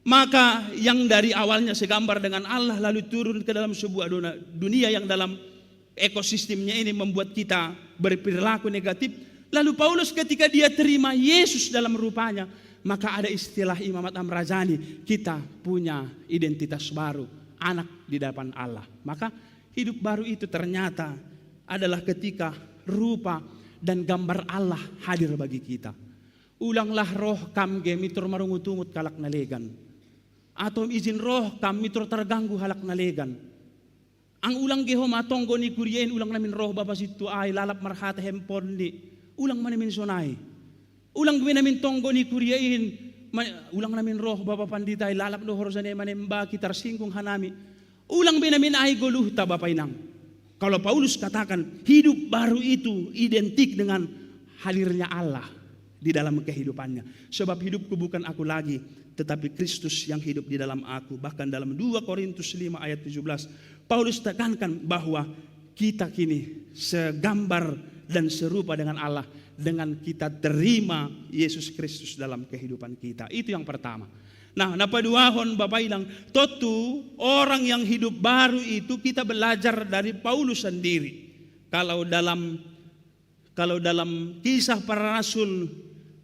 maka yang dari awalnya segambar dengan Allah lalu turun ke dalam sebuah dona- dunia yang dalam ekosistemnya ini membuat kita berperilaku negatif. Lalu Paulus ketika dia terima Yesus dalam rupanya, maka ada istilah Imamat Amrajani, kita punya identitas baru, anak di depan Allah. Maka hidup baru itu ternyata adalah ketika rupa dan gambar Allah hadir bagi kita. Ulanglah roh kam ge mitur marungut-ungut halak na legan. Atau izin roh kam mitur terganggu halak na legan. Ang ulang geho ma tonggo ni kuria in, ulang namin roh bapa sintua i, lalap marhata hempon ni. Ulang ma namin sonai. Ulang be namin tonggo ni kuria in, ma-, ulang namin roh bapa pandita i, lalap do horja ni manembaki, tarsinggung hanami. Ulang be namin ai goluhta bapa inang. Kalau Paulus katakan hidup baru itu identik dengan hadirnya Allah di dalam kehidupannya. Sebab hidupku bukan aku lagi, tetapi Kristus yang hidup di dalam aku. Bahkan dalam dua Korintus lima ayat tujuh belas, Paulus tekankan bahwa kita kini segambar dan serupa dengan Allah dengan kita terima Yesus Kristus dalam kehidupan kita. Itu yang pertama. Nah, na paduahon bapa inang, tontu orang yang hidup baru itu kita belajar dari Paulus sendiri. Kalau dalam kalau dalam Kisah Para Rasul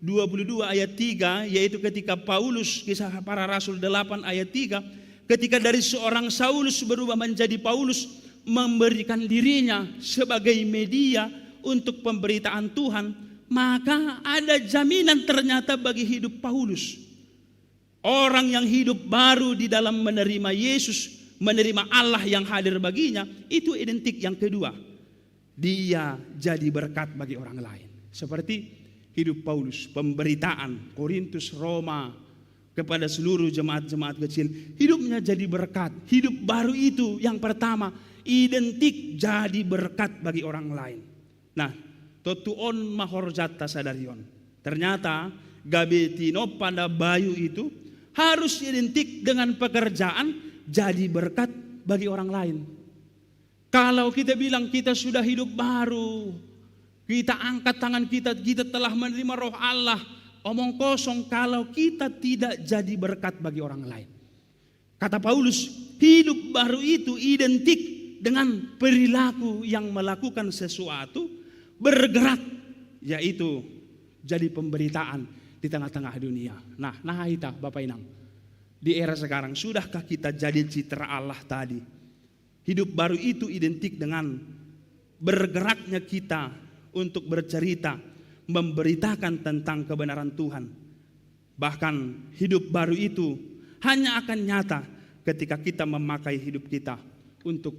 dua puluh dua ayat tiga, yaitu ketika Paulus, Kisah Para Rasul delapan ayat tiga, ketika dari seorang Saulus berubah menjadi Paulus, memberikan dirinya sebagai media untuk pemberitaan Tuhan, maka ada jaminan ternyata bagi hidup Paulus. Orang yang hidup baru di dalam menerima Yesus, menerima Allah yang hadir baginya, itu identik yang kedua. Dia jadi berkat bagi orang lain. Seperti hidup Paulus, pemberitaan Korintus, Roma, kepada seluruh jemaat-jemaat kecil. Hidupnya jadi berkat. Hidup baru itu yang pertama, identik jadi berkat bagi orang lain. Nah, tontu on ma horjanta sadari on. Ternyata gabe tinompa na bayu itu harus identik dengan pekerjaan jadi berkat bagi orang lain. Kalau kita bilang kita sudah hidup baru, kita angkat tangan kita, kita telah menerima Roh Allah, omong kosong kalau kita tidak jadi berkat bagi orang lain. Kata Paulus, hidup baru itu identik dengan perilaku yang melakukan sesuatu, bergerak, yaitu jadi pemberitaan di tengah-tengah dunia. Nah, na hita bapa inang, di era sekarang, sudahkah kita jadi citra Allah tadi? Hidup baru itu identik dengan bergeraknya kita untuk bercerita, memberitakan tentang kebenaran Tuhan. Bahkan hidup baru itu hanya akan nyata ketika kita memakai hidup kita untuk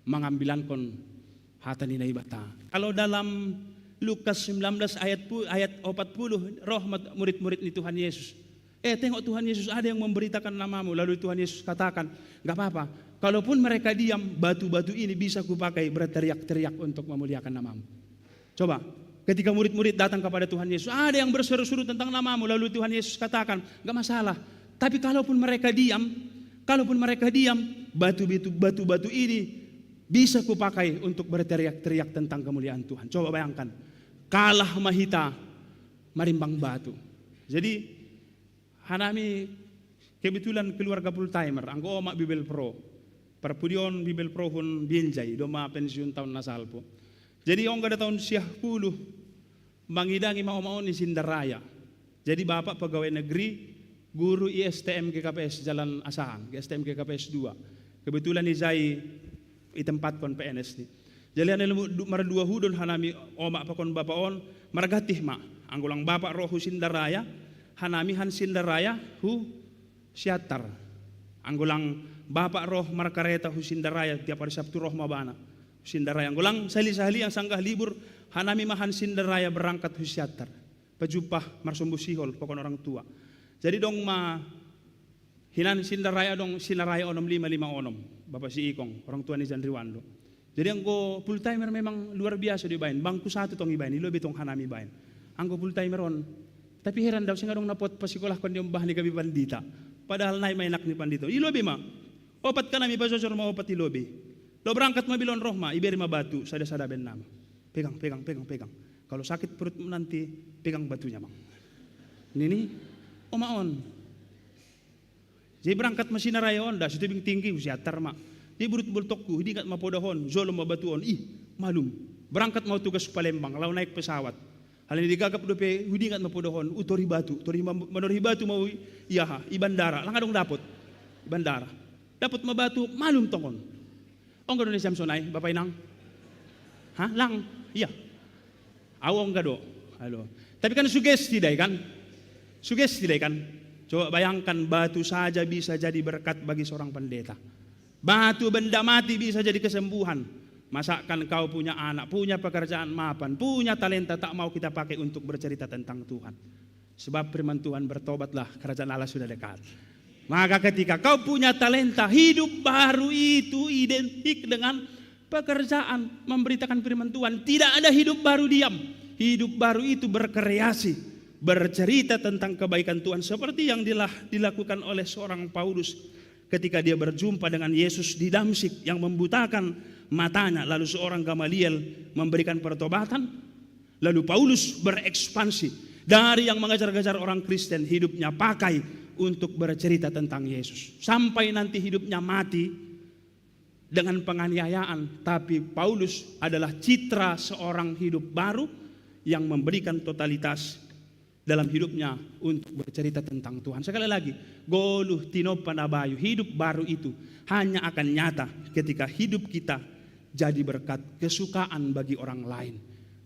mengambilankon hata ni Naibata. Kalau dalam Lukas sembilan belas ayat pu-, ayat empat puluh, roh ma murid-murid ni Tuhan Yesus. "Eh, tengok Tuhan Yesus, ada yang memberitakan namamu." Lalu Tuhan Yesus katakan, "Nggak apa-apa. Kalaupun mereka diam, batu-batu ini bisa kupakai berteriak-teriak untuk memuliakan namamu." Coba, ketika murid-murid datang kepada Tuhan Yesus, "Ada yang berseru-seru tentang namamu." Lalu Tuhan Yesus katakan, "Nggak masalah. Tapi kalaupun mereka diam, kalaupun mereka diam, batu-batu, batu-batu ini bisa kupakai untuk berteriak-teriak tentang kemuliaan Tuhan." Coba bayangkan, kalah ma hita marimbang batu. Jadi, hanami kebetulan keluarga full timer, anggo oma Bibelvrouw. Parpudi on Bibelvrouw hun Binjai, domma pensiun taon na salpu. Jadi, ongga do taon sia puluh, mangidangi ma oma on i Sindaraya. Jadi, bapak pegawai negeri, guru i S T M G K P S Jalan Asahan, S T M G K P S dua. Kebetulan ijai itempatkon P N S ni. Jadi, ane lu-, du-, mardua hudon hanami oma pakon bapak on, margatih ma. Anggo lang bapak ro hu Sindaraya, hanami han Sindaraya hu Siantar. Anggo lang bapak ro markareta hu Sindaraya, tiap hari Sabtu ro ma bana hu Sindaraya. Anggo lang sahali-sahali, anggo sanggah libur, hanami ma han Sindaraya berangkat hu Siantar. Pajumpah marsombu sihol pakon orang tua. Jadi, dong ma hinan Sindaraya, dong Sindaraya onom lima lima onom, Bapak Si Ikong, orang tua ni Jandriwando. Jadi, anggo full timer memang luar biasa do ibaen, bangku satu tong ibaen, i lobi tong hanami ibaen. Anggo full timer on. Tapi heran do au, seng adong na pot pasikolahkon di ombah ni gabe pandita. Padahal nai ma inak ni pandita. I lobi ma. Opat hanami, pajojor ma opat i lobi. Laho berangkat ma bila on, roh ma, ibere ma batu sada-sada, baen nama. "Pegang, pegang, pegang, pegang. Kalau sakit perutmu nanti, pegang batunya, Mang." Nini oma on. Jadi, berangkat ma Sindaraya on, nda situbing tingki, hu Siantar ma. Jadi, burut boltokku, hudingat ma podah on, jolo ma batu on. Ih, malum. Berangkat ma au tugas hu Palembang, laho naek pesawat. Alani digagap dope, hudingat ma podah on, utori batu, tori ma-, manorih batu ma au i aha, i bandara, lang adong dapot. I bandara. Dapot ma batu, malum tong on. Ongga do na siam sonai, Bapak Inang? Hah, lang? Iya. Au ongga do. Halo. Tapi kan sugesti da i kan? Sugesti da i kan? Coba bayangkan, batu saja bisa jadi berkat bagi seorang pendeta. Batu benda mati bisa jadi kesembuhan. Masakan kau punya anak, punya pekerjaan mapan, punya talenta, tak mau kita pakai untuk bercerita tentang Tuhan. Sebab firman Tuhan, "Bertobatlah, kerajaan Allah sudah dekat." Maka ketika kau punya talenta, hidup baru itu identik dengan pekerjaan, memberitakan firman Tuhan. Tidak ada hidup baru diam. Hidup baru itu berkreasi, bercerita tentang kebaikan Tuhan, seperti yang dilah-, dilakukan oleh seorang Paulus ketika dia berjumpa dengan Yesus di Damsik yang membutakan matanya, lalu seorang Gamaliel memberikan pertobatan, lalu Paulus berekspansi dari yang mengejar-kejar orang Kristen, hidupnya pakai untuk bercerita tentang Yesus. Sampai nanti hidupnya mati dengan penganiayaan, tapi Paulus adalah citra seorang hidup baru yang memberikan totalitas dalam hidupnya untuk bercerita tentang Tuhan. Sekali lagi, goluh tinoppa na bayu, hidup baru itu hanya akan nyata ketika hidup kita jadi berkat, kesukaan bagi orang lain.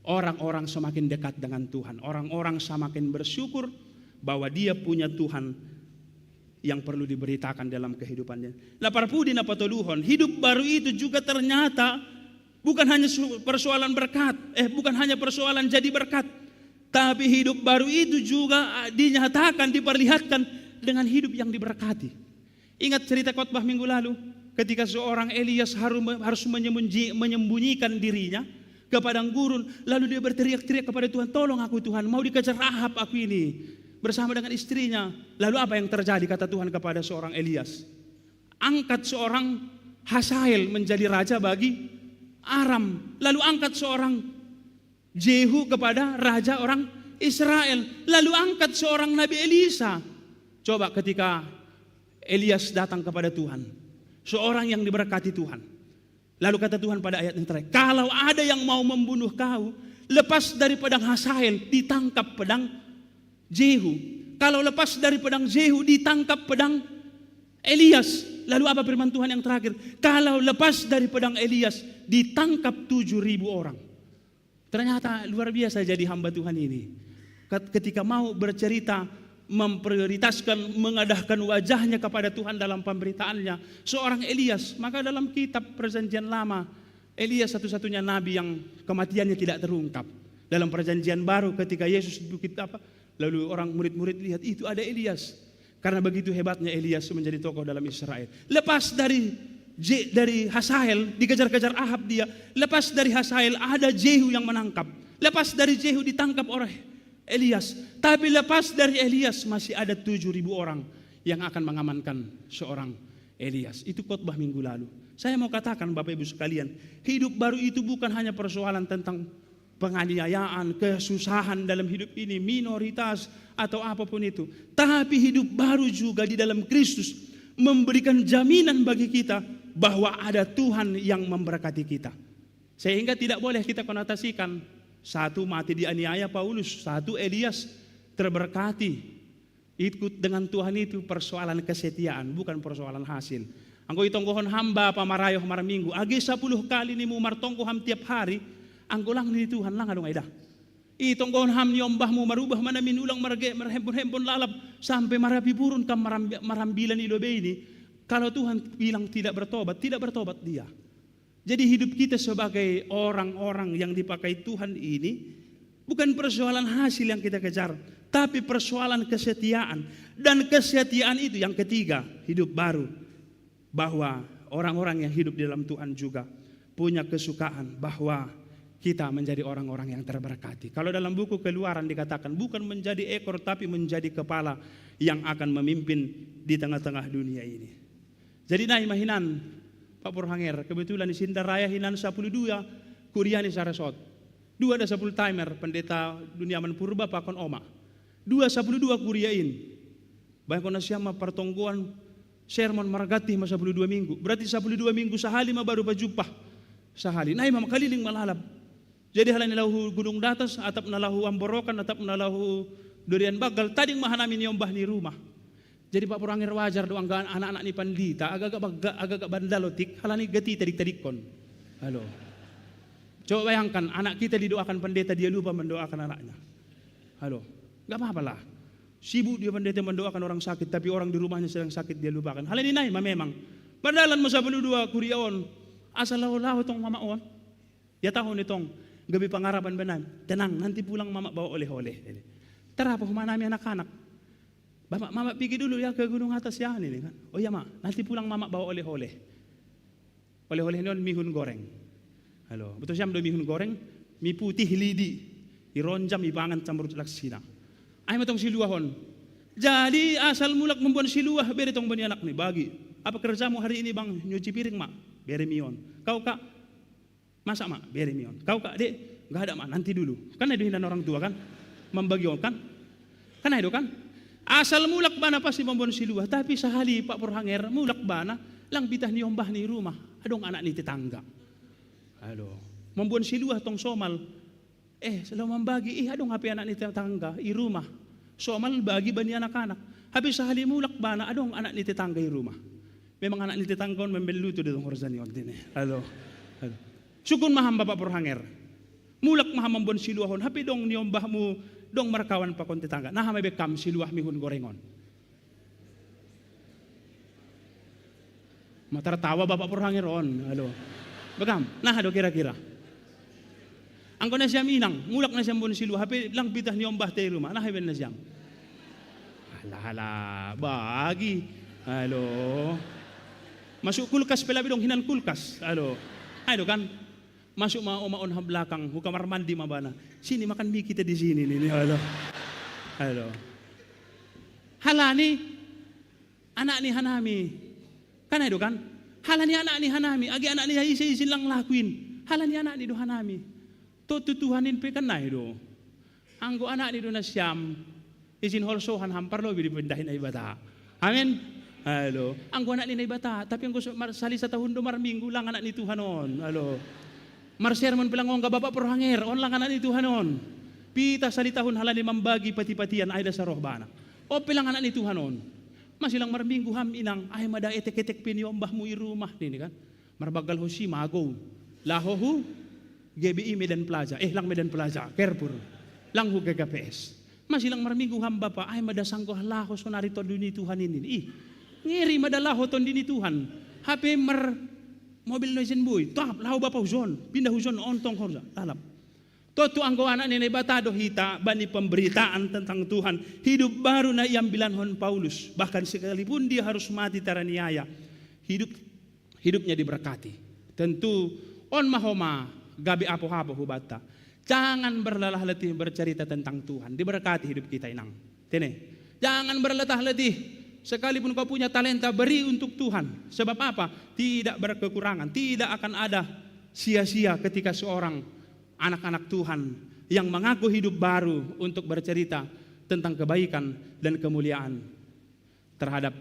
Orang-orang semakin dekat dengan Tuhan, orang-orang semakin bersyukur bahwa dia punya Tuhan yang perlu diberitakan dalam kehidupannya. La parpudi na patoluhon, hidup baru itu juga ternyata bukan hanya su-, persoalan berkat, eh, bukan hanya persoalan jadi berkat, tapi hidup baru itu juga, ah, dinyatakan, diperlihatkan dengan hidup yang diberkati. Ingat cerita khotbah minggu lalu, ketika seorang Elias haru-, harus menyembunyi-, menyembunyikan dirinya ke padang gurun, lalu dia berteriak-teriak kepada Tuhan, "Tolong aku, Tuhan, mau dikejar Ahab aku ini." Bersama dengan istrinya. Lalu apa yang terjadi, kata Tuhan kepada seorang Elias? "Angkat seorang Hasael menjadi raja bagi Aram. Lalu angkat seorang Jehu kepada raja orang Israel. Lalu angkat seorang Nabi Elisa." Coba, ketika Elias datang kepada Tuhan, seorang yang diberkati Tuhan. Lalu kata Tuhan pada ayat yang terakhir, "Kalau ada yang mau membunuh kau, lepas dari pedang Hasael, ditangkap pedang Jehu. Kalau lepas dari pedang Jehu, ditangkap pedang Elias." Lalu apa firman Tuhan yang terakhir? "Kalau lepas dari pedang Elias, ditangkap tujuh ribu orang." Ternyata luar biasa jadi hamba Tuhan ini. Ket-, ketika mau bercerita, memprioritaskan, mengadahkan wajahnya kepada Tuhan dalam pemberitaannya, seorang Elias, maka dalam kitab Perjanjian Lama, Elias satu-satunya nabi yang kematiannya tidak terungkap. Dalam Perjanjian Baru, ketika Yesus di bukit apa, lalu orang murid-murid lihat, "Itu ada Elias." Karena begitu hebatnya Elias menjadi tokoh dalam Israel. Lepas dari Je-, dari Hasael, dikejar-kejar Ahab dia. Lepas dari Hasael, ada Jehu yang menangkap. Lepas dari Jehu, ditangkap oleh Elias. Tapi lepas dari Elias, masih ada tujuh ribu orang yang akan mengamankan seorang Elias. Itu khotbah minggu lalu. Saya mau katakan, Bapak Ibu sekalian, hidup baru itu bukan hanya persoalan tentang penganiayaan, kesusahan dalam hidup ini, minoritas, atau apapun itu. Tapi hidup baru juga di dalam Kristus memberikan jaminan bagi kita bahwa ada Tuhan yang memberkati kita. Sehingga tidak boleh kita konotasikan, satu mati dianiaya Paulus, satu Elias terberkati. Ikut dengan Tuhan itu persoalan kesetiaan, bukan persoalan hasil. Anggo itonggohon ham bapa marayoh marminggu, age sapuluh kali nimu martonggo ham tiap hari, anggo lang ni Tuhan, lang adong ai da. Itonggohon ham ni ombahmu marubah ma namin ulang, marge-, marhembon-hembon lalap, sampe marapi purun kam marambi-, marambilan i lobei ni. Kalau Tuhan bilang tidak bertobat, tidak bertobat dia. Jadi hidup kita sebagai orang-orang yang dipakai Tuhan ini bukan persoalan hasil yang kita kejar, tapi persoalan kesetiaan. Dan kesetiaan itu yang ketiga, hidup baru. Bahwa orang-orang yang hidup di dalam Tuhan juga punya kesukaan bahwa kita menjadi orang-orang yang terberkati. Kalau dalam buku Keluaran dikatakan, "Bukan menjadi ekor, tapi menjadi kepala yang akan memimpin di tengah-tengah dunia ini." Jadi nai ma hinan, Pak Purhanger, kebetulan i Sindaraya hinan sapuluh dua kuria ni Sarasot. Dua da sapuluh timer, Pendeta Duniaman Purba pakon Oma. Dua sapuluh dua kuria in. Bayangkon, nasiam ma partonggoan sermon marganti ma sapuluh dua minggu. Berarti sapuluh dua minggu sahali ma baru pajumpah. Sahali. Nai ma makaliling ma lalap. Jadi halani laho hu Gunung Datas, atap na laho hu Amborokan, atap na laho hu Durian Banggal, tading ma hanami niombah ni rumah. Jadi Pak Purhanger, wajar do anggo anak-anak ni pandita, agak-agak bagga-, agak-agak bandal otik, halani gati tadik-tadikkon. Halo. Coba bayangkan, anak kita didoakan pendeta, dia lupa mendoakan anaknya. Halo. Nggak apa-apa lah. Sibuk dia pendeta mendoakan orang sakit, tapi orang di rumahnya sedang sakit, dia lupakan. Halani nai ma memang. Mardalan ma sapuluh dua kuria on, asa laho-laho tong mama on. Ia tahu ni tong, gabe pangarapan banan. Tenang, nanti pulang mama bawa oleh-oleh. Tara po humanami anak-anak. Bapak, mama pergi dulu ya ke gunung atas ya, ini kan. Oh iya ma, nanti pulang mama bawa oleh-oleh. Oleh-oleh ni on mihun goreng. Halo, betul siam do mihun goreng, mi putih lidi, ironjam ibangan campur laksina. Ai matong siluahon. Jadi asal mulak membuan siluah bere tong bani anak ni bagi. Apa kerjamu hari ini bang? Nyuci piring ma, bere mion. Kau kak, masak ma, bere mion. Kau kak dek, nggak ada ma, nanti dulu. Kan ada hinan orang tua kan, membagi on kan. Kan ada kan. Asal mulak bana pasti membuan siluah. Tapi sahali Pak Porhanger mulak bana, lang bitah ni ombah ni rumah. Adong anak ni tetangga. Aduh, membuan siluah tong somal. Eh, selalu membagi, ih adong hape anak ni tetangga i rumah. Somal bagi bani anak-anak. Hape sahali mulak bana adong anak ni tetangga i rumah. Memang anak ni tetangga on membellutu de tong horja ni on tene. Aduh. Aduh. Sukun maham Bapak Porhanger. Mulak maham membuan siluahon. Hape dong ni ombahmu dong markawan pakon tetangga. Nah, hama bekam siluah mihun gorengon. Matartawa Bapak Porhanger on. Aduh. Bekam, nah do kira-kira. Angko nasiam inang, mulak nasiam bon siluah, hape lang pitah ni ombah te rumah, nah iben nasiam. Alah, alah, bagi. Aduh. Masuk kulkas pelabi dong hinan kulkas. Aduh. Aduh kan. Masuk ma oma on ha belakang, hu kamar mandi ma bana. Sini makan mie kita di sini ni. Aduh. Aduh. Halani anak ni hanami. Kan ai do kan? Halani anak ni hanami. Agi anak ni ise isin lang lakuin. Halani anak ni do hanami. To tu Tuhan in pe kan ai do. Anggo anak ni do nasiam. Isin holsohan ham parlobi dipindahi Naibata. Amin. Halo. Anggo anak ni Naibata, tapi anggo so- mar- sali satahun do marminggu lang anak ni Tuhan on. Halo. Marsermon pe lang ongga Bapak Porhanger, on lang anak ni Tuhan on. Pitah sali tahun halani mambagi pati-patian ai da saroh bana. On pe lang anak ni Tuhan on. Masilang marminggu ham inang, ai ma da etek-etek pe ni ombahmu i rumah nini kan. Marbanggal ho si magou. Laho hu G B I Medan Plaza. Eh, lang Medan Plaza, Kerpur. Lang hu G K P S. Masilang marminggu ham bapa, ai ma da sanggoh laho sonari tondi ni Tuhan ini. Ih, ngeri ma da laho tondi ni Tuhan. Hape mar mobil noisen boy. Tap, laho bapa hujon. Pindah hujon ontong horja. Lalap. Totu anggo anak ni Naibata do hita bani pemberitaan tentang Tuhan. Hidup baru na iambilankon Paulus. Bahkan sekalipun dia harus mati teraniaya. Hidup hidupnya diberkati. Tentu on ma homa gabe apo-apo hubata. Jangan berlelah letih bercerita tentang Tuhan. Diberkati hidup kita inang. Tene. Jangan berlelah letih. Sekalipun kau punya talenta, beri untuk Tuhan. Sebab apa? Tidak berkekurangan. Tidak akan ada sia-sia ketika seorang anak-anak Tuhan yang mengaku hidup baru untuk bercerita tentang kebaikan dan kemuliaan terhadap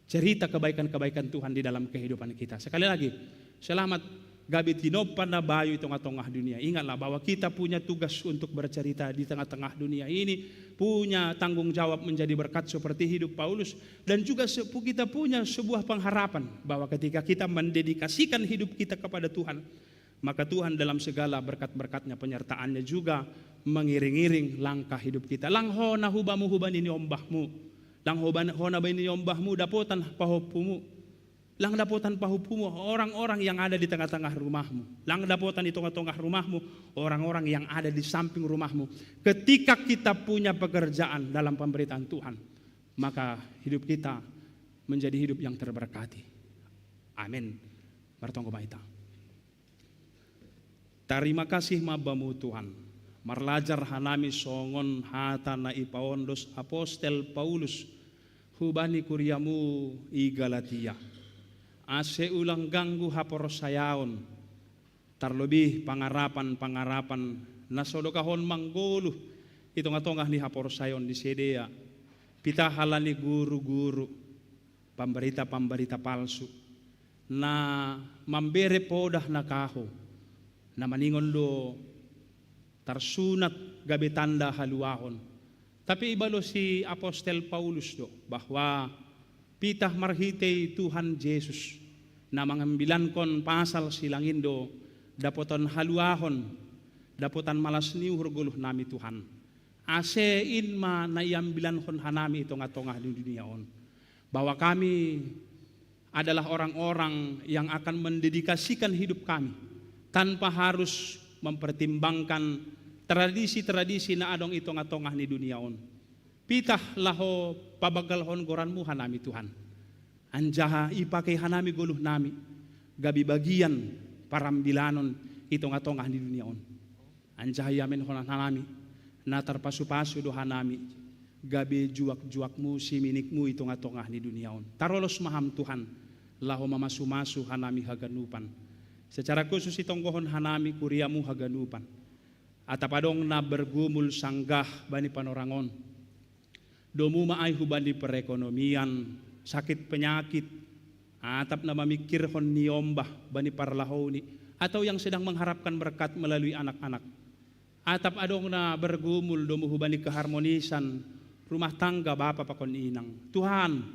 cerita kebaikan-kebaikan Tuhan di dalam kehidupan kita. Sekali lagi, selamat gabe tinompa na bayu i tengah-tengah dunia. Ingatlah bahwa kita punya tugas untuk bercerita di tengah-tengah dunia ini, punya tanggung jawab menjadi berkat seperti hidup Paulus, dan juga se- kita punya sebuah pengharapan bahwa ketika kita mendedikasikan hidup kita kepada Tuhan, maka Tuhan dalam segala berkat-berkatnya, penyertaannya juga mengiring-iring langkah hidup kita. Lang hona hubamu huba ni ombahmu. Lang hoban- hona ba ni ombahmu dapotan pahompumu. Lang dapotan pahompumu orang-orang yang ada di tengah-tengah rumahmu. Lang dapotan di tengah-tengah rumahmu orang-orang yang ada di samping rumahmu. Ketika kita punya pekerjaan dalam pemberitaan Tuhan, maka hidup kita menjadi hidup yang terberkati. Amin. Martonggo ma hita. Tarima kasih ma Bamu Tuhan. Marlajar hanami songon hata na ipaondos apostel Paulus hubani kuriamu i Galatia. Ase ulang ganggu haporsayaon, tarlobih pangarapan-pangarapan na so dokahon manggoluh i tongah-tongah ni haporsayaon ni sidea. Pitah halani guru-guru, pambarita-pambarita palsu, na mambere podah na kaho, na maningon do tarsunat gabe tanda haluahon. Tapi ibalosi apostel Paulus do bahwa pitah marhitei Tuhan Jesus na mangambilankon pasal silang in do dapotan haluahon, dapotan malas ni uhur goluh nami Tuhan. Ase in ma na iambilankon hanami i tongah-tongah ni dunia on. Bahwa kami adalah orang-orang yang akan mendedikasikan hidup kami tanpa harus mempertimbangkan tradisi-tradisi na adong i tongah-tongah ni dunia on. Pitah laho pabanggalhon goranmu hanami Tuhan. Anjaha ipake hanami goluh nami, gabe bagian parambilanon i tongah-tongah ni dunia on. Anjaha iamenhon hanami, na tarpasu-pasu do hanami, gabe juak-juakmu, siminikmu i tongah-tongah ni dunia on. Tarolos ma ham Tuhan, laho mamasu-masu hanami haganupan. Secara khusus itonggohon hanami kuriamu haganupan. Atap adong na bergumul sanggah bani panorang on. Domu ma ai hubani perekonomian, sakit penyakit, atap na mamingkirhon niombah bani parlahouni, atau yang sedang mengharapkan berkat melalui anak-anak. Atap adong na bergumul domu hubani keharmonisan rumah tangga bapa pakon inang. Tuhan,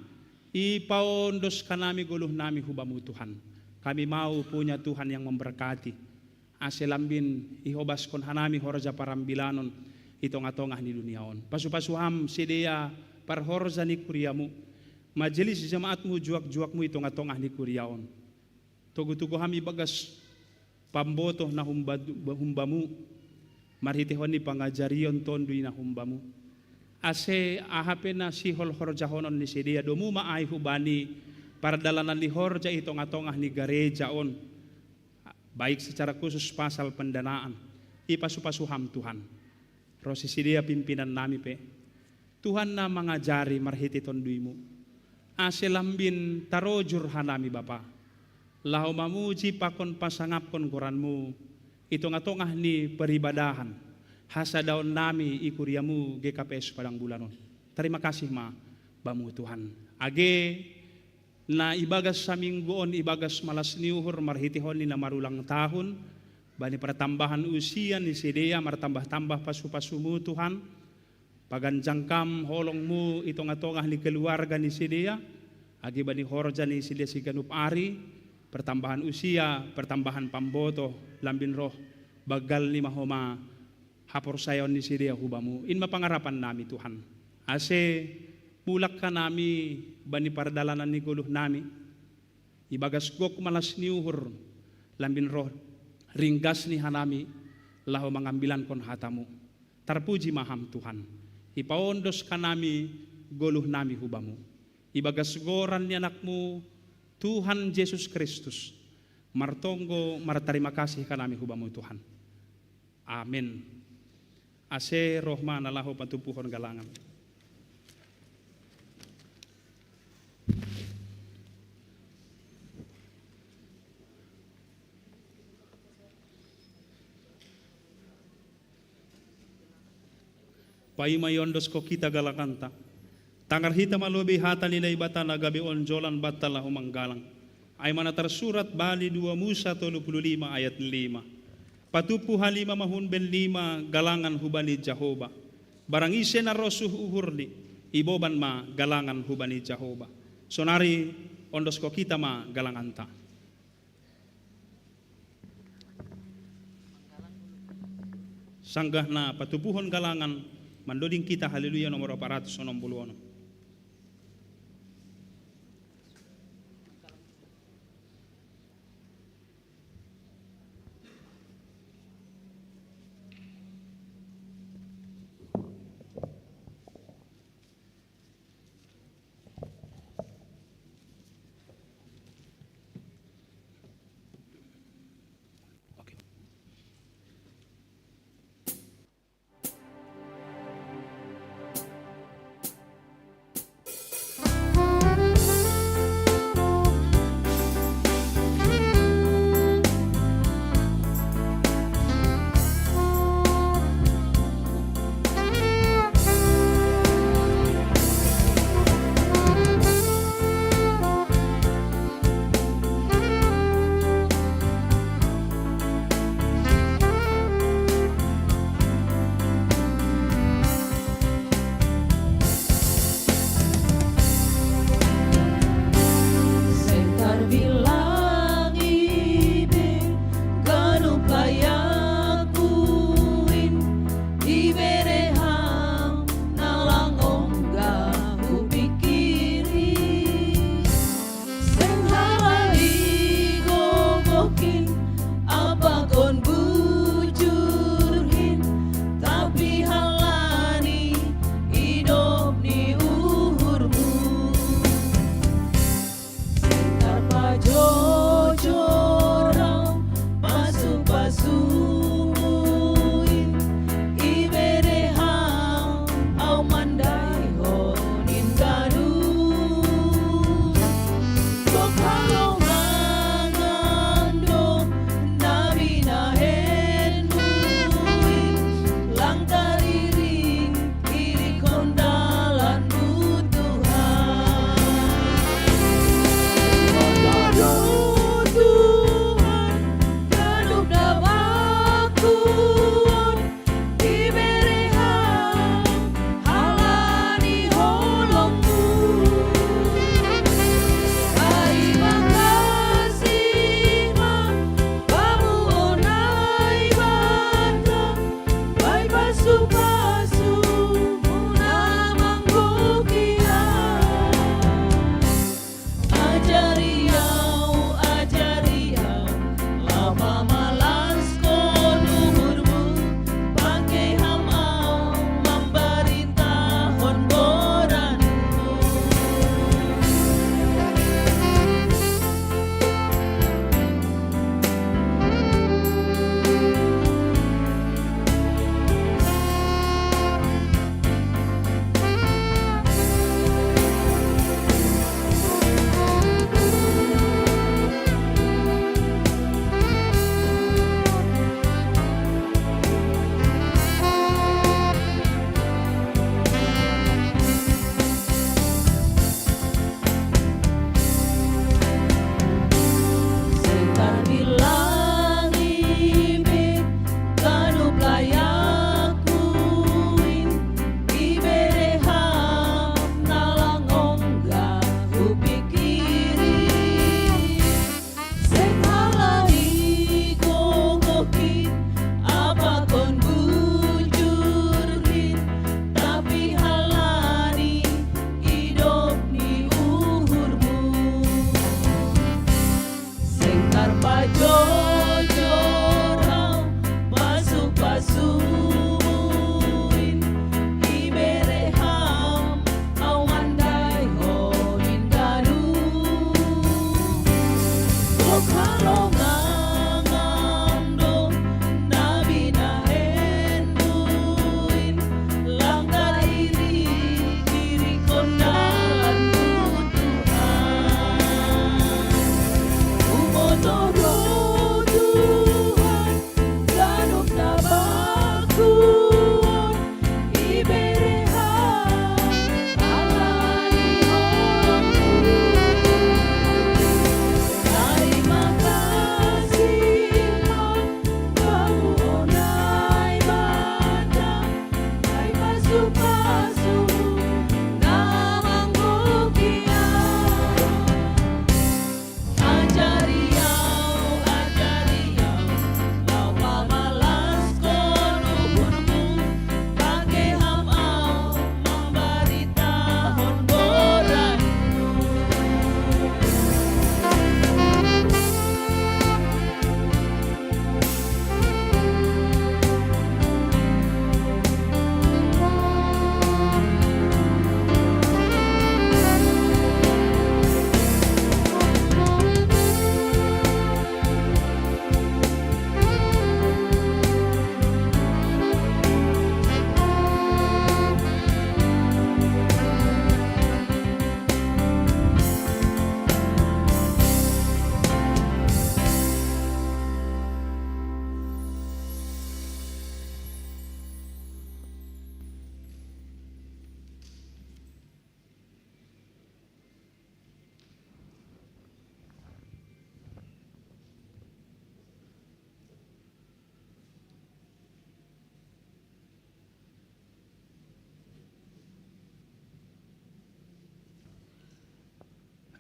ipaondos hanami goluh nami hubamu Tuhan. Kami mau punya Tuhan yang memberkati. Ase lambin ihobaskon hanami horja parambilanon i tongah-tongah ni dunia on. Pasu-pasu ham sidea parhorja ni kuriamu, majelis jemaatmu, juak-juakmu i tongah-tongah ni kuria on. Togu-togu ham ibagas pambotoh na humba-, humbamu, marhitehon ni pangajarion tonduy na humbamu. Ase aha pe na sihol horjahonon ni sidea domu ma ai hubani pardalanan ni horja i tongah-tongah ni gareja on. Baik secara khusus pasal pendanaan. Ipasu-pasu ham Tuhan. Ro si sidea pimpinan nami pe. Tuhan na mangajari marhite tonduymu. Ase lambin tarojur hanami Bapa. Laho mamuji pakon pasangapkon goranmu. I tongah-tongah ni peribadahan. Hasadaon nami i kuriamu G K P S Padang Bulan on. Terima kasih ma Bamu Tuhan. Age na ibagas saminggu on ibagas malas ni uhur marhitehon ni na marulang tahun, bani pertambahan usia ni sidea martambah-tambah pasu-pasumu Tuhan, paganjang kam holongmu i tongah-tongah ni keluarga ni sidea, age bani horja ni sidea siganup ari, pertambahan usia, pertambahan pambotoh, lambin roh, banggal ni mahoma, haporsayaon ni sidea hubamu. In ma pangarapan nami Tuhan. Ase mulak hanami bani pardalanan ni goluh nami. Ibagas gok malas ni uhur lambin roh ringgas ni hanami laho mangambilankon hatamu. Tarpuji ma ham Tuhan. Ipaondos hanami goluh nami hubamu. Ibagas goran ni anakmu Tuhan Jesus Kristus. Martonggo martarima kasih hanami hubamu Tuhan. Amin. Ase roh ma na laho patumpuhon galangan. Paima iondoskon hita galanganta. Tangar hita ma lobei hata ni Naibata na gabe onjolan banta laho manggalang. Ai ma na tarsurat bani dua Musa tolu puluh lima ayat lima. Patumpu hanima ma hun bennima galangan hubani Jahoba. Barang ise na rosuh uhurni, iboban ma galangan hubani Jahoba. Sonari ondoskon hita ma galanganta. Sanggah na patumpuhon galangan, mandoding hita Haleluya nomor opat ratus onom puluh onom. Oke. Salongangan do nabi na enduin, langka iri kiri kondalan Tuhan. Umoto do Tuhan, ganup na bakuon,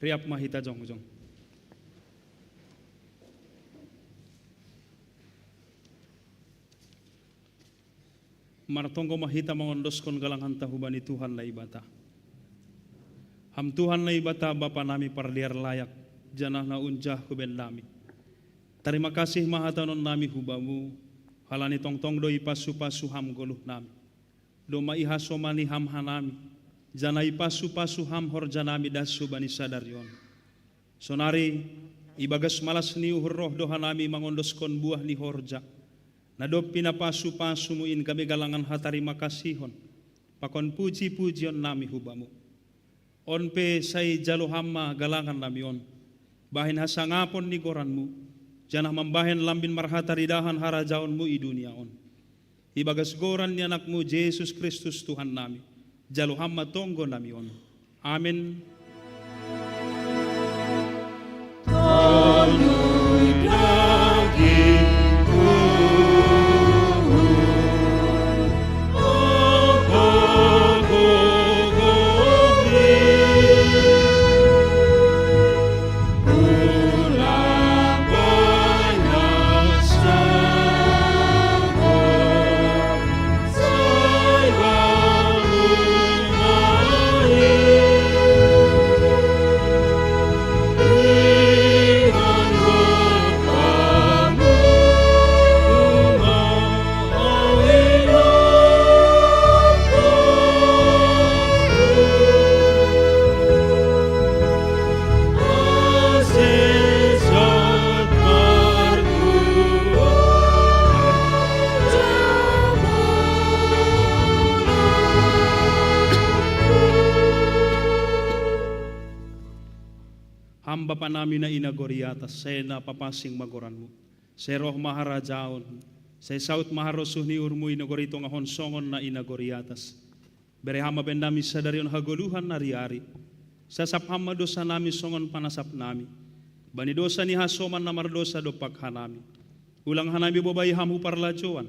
Riap ma hita jongjong. Martonggo ma hita mangondoskon galangan ta hubani Tuhan Naibata. Ham Tuhan Naibata Bapa nami parliar layak, janah na unjah huben nami. Tarima kasih ma hatanon nami hubamu, halani tongtong do ipasu-pasu ham goluh nami. Domma ihasomani ham hanami, janah ipasu-pasu ham horja nami das hubani sadari on. Sonari, ibagas malas ni uhur roh do hanami mangondoskon buah ni horja, na dob pinapasu-pasumu in gabe galangan hatarima kasihon, pakon puji-pujion nami hubamu. On pe sai jalo ham ma galangan nami on, bahen hasangapon ni goranmu, janah mambahen lambin marhataridahan harajaonmu i dunia on. Ibagas goran ni Anakmu Jesus Kristus Tuhan nami, jalo ham ma tonggo nami on. Amen. Ham Bapa nami na i nagori atas, sai na papasing ma goranmu. Sai roh ma harajaon, sai saut ma harosuh ni uhurmu i nagori tongah on songon na i nagori atas. Bere ham ma bahen nami sadari on hagoluhan ari-ari. Sasap ham ma dosa nami songon panasap nami bani dosa ni hasoman na mardosa dompak hanami. Ulang hanami bobai ham hu parlajouan,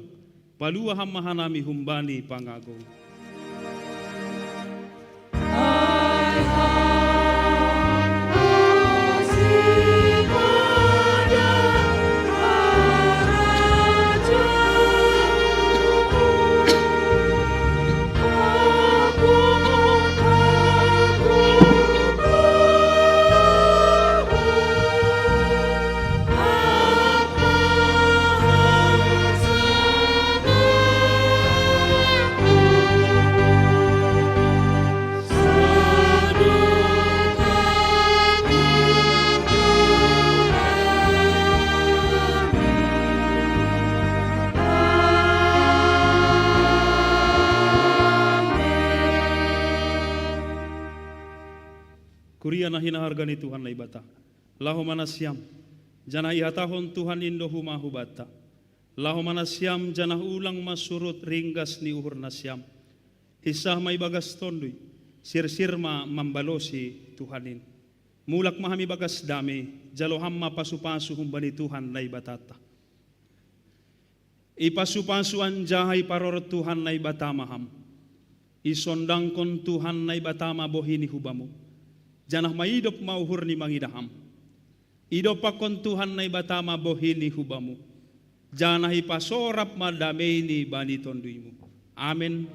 palua ham ma hanami humbani pangagou. Na hinaharga ni Tuhan Naibata, laho ma nasiam, janah ihatahon Tuhan in do homa hubanta: Laho ma nasiam, janah ulang ma surut ringgas ni uhur nasiam. Hinsah ma ibagas Tonduy, sirsir ma mambalosi Tuhan in. Mulak ma ham ibagas damei, jalo ham ma pasupasu humbani Tuhan Naibatanta. Ipasupasu anjaha iparorot Tuhan Naibata ma ham. Isondangkon Tuhan Naibata ma bohi ni hubamu, janah maidop ma uhur ni mangidah ham. Idompakkon Tuhan Naibata ma bohi ni hubamu, janah ipasorap ma damei ni bani tonduymu. Amen.